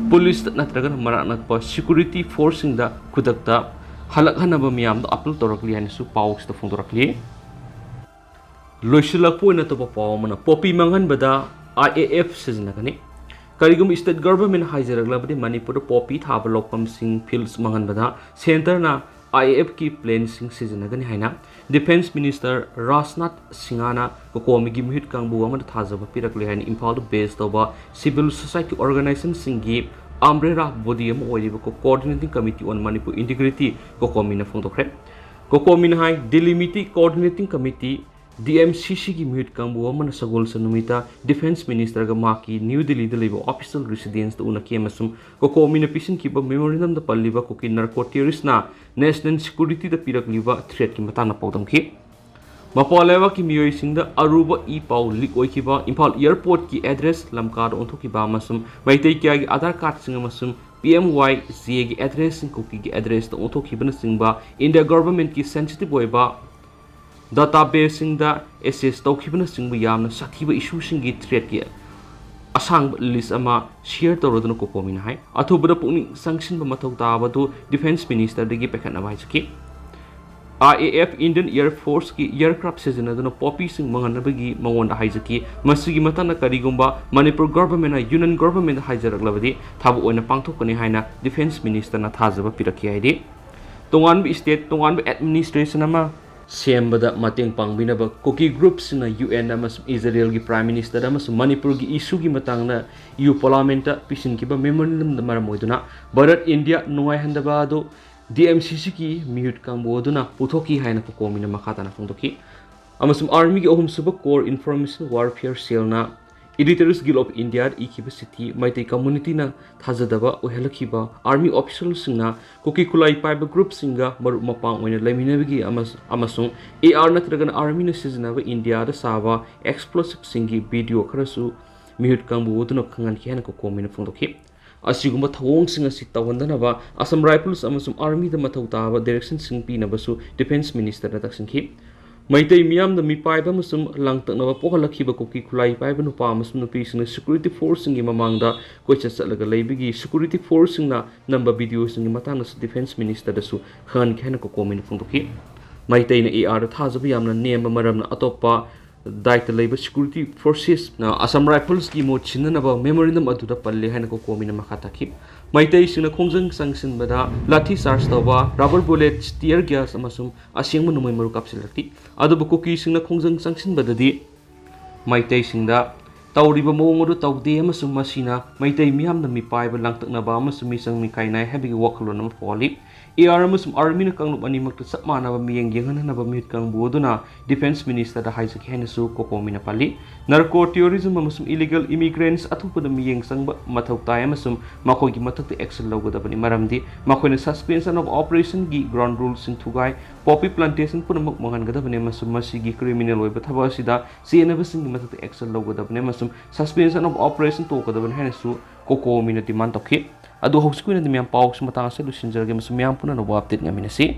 ꯄꯨꯂꯤꯁꯇ ꯅꯠꯇ꯭ꯔꯒꯅ ꯃꯅꯥꯛ ꯅꯛꯄ ꯁꯦꯀ꯭ꯌꯨꯔꯤꯇꯤ ꯐꯣꯔꯁꯁꯤꯡꯗ ꯈꯨꯗꯛꯇ ꯍꯜꯂꯛꯍꯟꯅꯕ ꯃꯤꯌꯥꯝꯗ ꯑꯄꯤꯜ ꯇꯧꯔꯛꯂꯤ ꯍꯥꯏꯅꯁꯨ ꯄꯥꯎ ꯑꯁꯤꯗ ꯐꯣꯡꯗꯣꯔꯛꯂꯤ꯫ ꯂꯣꯏꯁꯤꯜꯂꯛꯄ ꯑꯣꯏꯅ ꯑꯇꯣꯞꯄ ꯄꯥꯎ ꯑꯃꯅ, ꯄꯣꯄꯤ ꯃꯥꯡꯍꯟꯕꯗ ꯑꯥꯏ ꯑꯦ ꯑꯦꯐ ꯁꯤꯖꯤꯟꯅꯒꯅꯤ꯫ ꯀꯔꯤꯒꯨꯝꯕ ꯁ꯭ꯇꯦꯠ ꯒꯚꯔꯟꯃꯦꯟꯠ ꯍꯥꯏꯖꯔꯛꯂꯕꯗꯤ ꯃꯅꯤꯄꯨꯔꯗ ꯄꯣꯄꯤ ꯊꯥꯕ ꯂꯧꯐꯝꯁꯤꯡ, ꯐꯤꯜꯗꯁ ꯃꯥꯡꯍꯟꯕꯗ ꯁꯦꯟꯇꯔꯅ ꯑꯥꯏ ꯑꯦ ꯑꯦꯐꯀꯤ ꯄ꯭ꯂꯦꯟꯁꯤꯡ ꯁꯤꯖꯤꯟꯅꯒꯅꯤ ꯍꯥꯏꯅ ꯗꯤꯐꯦꯟꯁ ꯃꯤꯅꯤꯁꯇꯔ ꯔꯥꯖꯅꯥꯊ ꯁꯤꯡꯍꯅ ꯀꯣꯀꯣꯃꯤꯒꯤ ꯃꯤꯍꯨꯠ ꯀꯥꯡꯕꯨ ꯑꯃꯗ ꯊꯥꯖꯕ ꯄꯤꯔꯛꯂꯦ ꯍꯥꯏꯅ ꯏꯝꯐꯥꯜꯗ ꯕꯦꯖ ꯇꯧꯕ ꯁꯤꯚꯤꯜ ꯁꯣꯁꯥꯏꯇꯤ ꯑꯣꯔꯒꯅꯥꯏꯖꯦꯁꯟꯁꯤꯡꯒꯤ ꯑꯝꯕ꯭ꯔꯦꯂꯥ ꯕꯣꯗꯤ ꯑꯃ ꯑꯣꯏꯔꯤꯕ ꯀꯣꯑꯣꯔꯗꯤꯅꯦꯇꯤꯡ ꯀꯃꯤꯇꯤ ꯑꯣꯟ ꯃꯅꯤꯄꯨꯔ ꯏꯟꯇꯤꯒ꯭ꯔꯤꯇꯤ, ꯀꯣꯀꯣꯃꯤꯅ ꯐꯣꯡꯗꯣꯛꯈ꯭ꯔꯦ꯫ ꯀꯣꯀꯣꯃꯤꯅ ꯍꯥꯏ, ꯗꯤꯂꯤꯃꯤꯇꯤ ꯀꯣꯑꯣꯔꯗꯤꯅꯦꯇꯤꯡ ꯀꯃꯤꯇꯤ DMCCꯒꯤ ꯃꯤꯍꯨꯠ ꯀꯥꯡꯕꯨ ꯑꯃꯅ ꯁꯒꯣꯜꯁꯦꯟ ꯅꯨꯃꯤꯠꯇ Defence Ministerꯒ ꯃꯍꯥꯛꯀꯤ ꯅ꯭ꯌꯨ ꯗꯤꯜꯂꯤꯗ ꯂꯩꯕ official residenceꯇ ꯎꯅꯈꯤ ꯑꯃꯁꯨꯡ COCOMIꯅ ꯄꯤꯁꯤꯟꯈꯤꯕ memorandumꯗ ꯄꯜꯂꯤꯕ ꯀꯨꯀꯤ narco terroristꯅ national securityꯗ ꯄꯤꯔꯛꯂꯤꯕ threatꯀꯤ ꯃꯇꯥꯡꯗ ꯄꯥꯎꯗꯝꯈꯤ꯫ ꯃꯄꯥꯟ ꯂꯩꯕꯥꯛꯀꯤ ꯃꯤꯑꯣꯏꯁꯤꯡꯗ ꯑꯔꯨꯕ ꯏ ꯄꯥꯎ leak ꯑꯣꯏꯈꯤꯕ ꯏꯝꯐꯥꯜ airportꯀꯤ address ꯂꯝꯀꯥꯗ ꯑꯣꯟꯊꯣꯛꯈꯤꯕ ꯑꯃꯁꯨꯡ ꯃꯩꯇꯩ ꯀꯌꯥꯒꯤ Aadhaar cardꯁꯤꯡ ꯑꯃꯁꯨꯡ PMYJꯒꯤ addressꯁꯤꯡ ꯀꯨꯀꯤꯒꯤ addressꯇ ꯑꯣꯟꯊꯣꯛꯈꯤꯕꯅꯆꯤꯡꯕ India governmentꯀꯤ sensitive ꯑꯣꯏꯕ databaseꯁꯤꯡꯗ access ꯇꯧꯈꯤꯕꯅꯆꯤꯡꯕ ꯌꯥꯝꯅ ꯁꯥꯊꯤꯕ issueꯁꯤꯡꯒꯤ threatꯀꯤ ꯑꯁꯥꯡꯕ list ꯑꯃ share ꯇꯧꯔꯗꯨꯅ COCOMIꯅ ꯍꯥꯏ꯫ ꯑꯊꯨꯕꯗ ꯄꯨꯛꯅꯤꯡ ꯆꯪꯁꯤꯟꯕ ꯃꯊꯧ ꯇꯥꯕꯗꯨ Defence Ministerꯗꯒꯤ ꯄꯥꯏꯈꯠꯅꯕ ꯍꯥꯏꯖꯈꯤ꯫ IAF Indian Air Forceꯀꯤ aircraft ꯁꯤꯖꯤꯟꯅꯗꯨꯅ poppyꯁꯤꯡ ꯃꯥꯡꯍꯟꯅꯕꯒꯤ ꯃꯉꯣꯟꯗ ꯍꯥꯏꯖꯈꯤ꯫ ꯃꯁꯤꯒꯤ ꯃꯇꯥꯡꯗ ꯀꯔꯤꯒꯨꯝꯕ ꯃꯅꯤꯄꯨꯔ governmentꯅ Union governmentꯗ ꯍꯥꯏꯖꯔꯛꯂꯕꯗꯤ ꯊꯕꯛ ꯑꯣꯏꯅ ꯄꯥꯡꯊꯣꯛꯀꯅꯤ ꯍꯥꯏꯅ Defence Ministerꯅ ꯊꯥꯖꯕ ꯄꯤꯔꯛꯈꯤ ꯍꯥꯏꯗꯤ, ꯇꯣꯉꯥꯟꯕ state, ꯇꯣꯉꯥꯟꯕ administration ꯑꯃ ꯁꯦꯝꯕꯗ ꯃꯇꯦꯡ ꯄꯥꯡꯕꯤꯅꯕ ꯀꯨꯀꯤ groupꯁꯤꯡꯅ UN ꯑꯃꯁꯨꯡ ꯏꯖꯔꯦꯜꯒꯤ Prime Minister ꯑꯃꯁꯨꯡ ꯃꯅꯤꯄꯨꯔꯒꯤ issueꯒꯤ ꯃꯇꯥꯡꯗ EU Parliamentꯇ ꯄꯤꯁꯤꯟꯈꯤꯕ memorandumꯗ ꯃꯔꯝ ꯑꯣꯏꯗꯨꯅ ꯚꯥꯔꯠ ꯏꯟꯗꯤꯌꯥ ꯅꯨꯡꯉꯥꯏꯍꯟꯗꯕ ꯑꯗꯨ DMCCꯒꯤ ꯃꯤꯍꯨꯠ ꯀꯥꯡꯕꯨ ꯑꯗꯨꯅ ꯄꯨꯊꯣꯛꯈꯤ ꯍꯥꯏꯅ COCOMIꯅ ꯃꯈꯥ ꯇꯥꯅ ꯐꯣꯡꯗꯣꯛꯈꯤ꯫ ꯑꯃꯁꯨꯡ Armyꯒꯤ ꯑꯍꯨꯝꯁꯨꯕ Core Information Warfare Cellꯅ Editors Guild of Indiaꯗ ꯏꯈꯤꯕ ꯆꯤꯊꯤ, ꯃꯩꯇꯩ communityꯅ ꯊꯥꯖꯗꯕ ꯑꯣꯏꯍꯜꯂꯛꯈꯤꯕ army officialꯁꯤꯡꯅ ꯀꯨꯀꯤ ꯈꯨꯠꯂꯥꯏ ꯄꯥꯏꯕ groupꯁꯤꯡꯒ ꯃꯔꯨꯞ ꯃꯄꯥꯡ ꯑꯣꯏꯅ ꯂꯩꯃꯤꯟꯅꯕꯒꯤ ꯑꯃꯁ-, ꯑꯃꯁꯨꯡ AR ꯅꯠꯇ꯭ꯔꯒꯅ Armyꯅ ꯁꯤꯖꯤꯟꯅꯕ ꯏꯟꯗꯤꯌꯥꯗ ꯁꯥꯕ explosiveꯁꯤꯡꯒꯤ video ꯈꯔꯁꯨ ꯃꯤꯍꯨꯠ ꯀꯥꯡꯕꯨ ꯑꯗꯨꯅ ꯈꯪꯍꯟꯈꯤ ꯍꯥꯏꯅ COCOMIꯅ ꯐꯣꯡꯗꯣꯛꯈꯤ꯫ ꯑꯁꯤꯒꯨꯝꯕ ꯊꯧꯑꯣꯡꯁꯤꯡ ꯑꯁꯤ ꯇꯧꯍꯟꯗꯅꯕ Assam Rifles ꯑꯃꯁꯨꯡ Armyꯗ ꯃꯊꯧ ꯇꯥꯕ directionꯁꯤꯡ ꯄꯤꯅꯕꯁꯨ Defence Ministerꯅ ꯇꯛꯁꯤꯟꯈꯤ꯫ ꯃꯩꯇꯩ ꯃꯤꯌꯥꯝꯗ ꯃꯤꯄꯥꯏꯕ ꯑꯃꯁꯨꯡ ꯂꯥꯡꯇꯛꯅꯕ ꯄꯣꯛꯍꯜꯂꯛꯈꯤꯕ ꯀꯨꯀꯤ ꯈꯨꯠꯂꯥꯏ ꯄꯥꯏꯕ ꯅꯨꯄꯥ ꯑꯃꯁꯨꯡ ꯅꯨꯄꯤꯁꯤꯡꯅ security forceꯁꯤꯡꯒꯤ ꯃꯃꯥꯡꯗ ꯀꯣꯏꯆꯠ ꯆꯠꯂꯒ ꯂꯩꯕꯒꯤ security forceꯁꯤꯡꯅ ꯅꯝꯕ videoꯁꯤꯡꯒꯤ ꯃꯇꯥꯡꯗꯁꯨ Defence Ministerꯗꯁꯨ ꯈꯪꯍꯟꯈꯤ ꯍꯥꯏꯅ COCOMIꯅ ꯐꯣꯡꯗꯣꯛꯈꯤ꯫ ꯃꯩꯇꯩꯅ ARꯗ ꯊꯥꯖꯕ ꯌꯥꯝꯅ ꯅꯦꯝꯕ ꯃꯔꯝꯅ ꯑꯇꯣꯞꯄ ꯗꯥꯏꯇ ꯂꯩꯕ security forcesꯅ Assam Riflesꯀꯤ ꯃꯍꯨꯠ ꯁꯤꯟꯅꯅꯕ memorandum ꯑꯗꯨꯗ ꯄꯜꯂꯤ ꯍꯥꯏꯅ COCOMIꯅ ꯃꯈꯥ ꯇꯥꯈꯤ꯫ ꯃꯩꯇꯩꯁꯤꯡꯅ ꯈꯣꯡꯖꯪ ꯆꯪꯁꯤꯟꯕꯗ ꯂꯥꯊꯤ charge ꯇꯧꯕ, rubber bullets, tear gas ꯑꯃꯁꯨꯡ ꯑꯁꯦꯡꯕ ꯅꯣꯡꯃꯩ ꯃꯔꯨ ꯀꯥꯞꯁꯤꯜꯂꯛꯈꯤ꯫ ꯑꯗꯨꯕꯨ ꯀꯨꯀꯤꯁꯤꯡꯅ ꯈꯣꯡꯖꯪ ꯆꯪꯁꯤꯟꯕꯗꯗꯤ ꯃꯩꯇꯩꯁꯤꯡꯗ ꯇꯧꯔꯤꯕ ꯃꯑꯣꯡ ꯑꯗꯨ ꯇꯧꯗꯦ ꯑꯃꯁꯨꯡ ꯃꯁꯤꯅ ꯃꯩꯇꯩ ꯃꯤꯌꯥꯝꯅ ꯃꯤꯄꯥꯏꯕ, ꯂꯥꯡꯇꯛꯅꯕ ꯑꯃꯁꯨꯡ ꯃꯤꯆꯪ ꯃꯤꯈꯥꯏ ꯅꯥꯏ ꯍꯥꯏꯕꯒꯤ ꯋꯥꯈꯜꯂꯣꯟ ꯑꯃ ꯄꯣꯛꯍꯜꯂꯤ꯫ ꯑꯦ ꯑꯥꯔ ꯑꯃꯁꯨꯡ ꯑꯥꯔꯃꯤꯅ ꯀꯥꯡꯂꯨꯞ ꯑꯅꯤꯃꯛꯇ ꯆꯞ ꯃꯥꯟꯅꯕ ꯃꯤꯠꯌꯦꯡ ꯌꯦꯡꯍꯟꯅꯅꯕ ꯃꯤꯍꯨꯠ ꯀꯥꯡꯕꯨ ꯑꯗꯨꯅ ꯗꯤꯐꯦꯟꯁ ꯃꯤꯅꯤꯁꯇꯔꯗ ꯍꯥꯏꯖꯈꯤ ꯍꯥꯏꯅꯁꯨ ꯀꯣꯀꯣꯃꯤꯅ ꯄꯜꯂꯤ꯫ ꯅꯥꯔꯀꯣ ꯇꯦꯔꯣꯔꯤꯖꯝ ꯑꯃꯁꯨꯡ ꯏꯂꯤꯒꯦꯜ ꯏꯃꯤꯒ꯭ꯔꯦꯟꯠꯁ ꯑꯊꯨꯕꯗ ꯃꯤꯠꯌꯦꯡ ꯆꯪꯕ ꯃꯊꯧ ꯇꯥꯏ ꯑꯃꯁꯨꯡ ꯃꯈꯣꯏꯒꯤ ꯃꯊꯛꯇ ꯑꯦꯛꯁꯟ ꯂꯧꯒꯗꯕꯅꯤ, ꯃꯔꯝꯗꯤ ꯃꯈꯣꯏꯅ suspension of operationꯒꯤ ground ruleꯁꯤꯡ ꯊꯨꯒꯥꯏ, poppy plantation ꯄꯨꯝꯅꯃꯛ ꯃꯥꯡꯍꯟꯒꯗꯕꯅꯤ ꯑꯃꯁꯨꯡ ꯃꯁꯤꯒꯤ criminal ꯑꯣꯏꯕ ꯊꯕꯛ ꯑꯁꯤꯗ ꯆꯦꯟꯅꯕꯁꯤꯡꯒꯤ ꯃꯊꯛꯇ action ꯂꯧꯒꯗꯕꯅꯤ ꯑꯃꯁꯨꯡ suspension of operation ꯇꯣꯛꯀꯗꯕꯅꯤ ꯍꯥꯏꯅꯁꯨ ꯀꯣꯀꯣꯃꯤꯅ demand ꯇꯧꯈꯤ꯫ ꯑꯗꯨ ꯍꯧꯖꯤꯛꯀꯤ ꯑꯣꯏꯅꯗꯤ ꯃꯌꯥꯝ ꯄꯥꯎꯁꯤ ꯃꯇꯥꯡ ꯑꯁꯤꯗ ꯂꯣꯏꯁꯤꯟꯖꯔꯒꯦ ꯑꯃꯁꯨꯡ ꯃꯌꯥꯝ ꯄꯨꯟꯅ ꯑꯅꯧꯕ update ꯉꯥꯏꯃꯤꯟꯅꯁꯤ꯫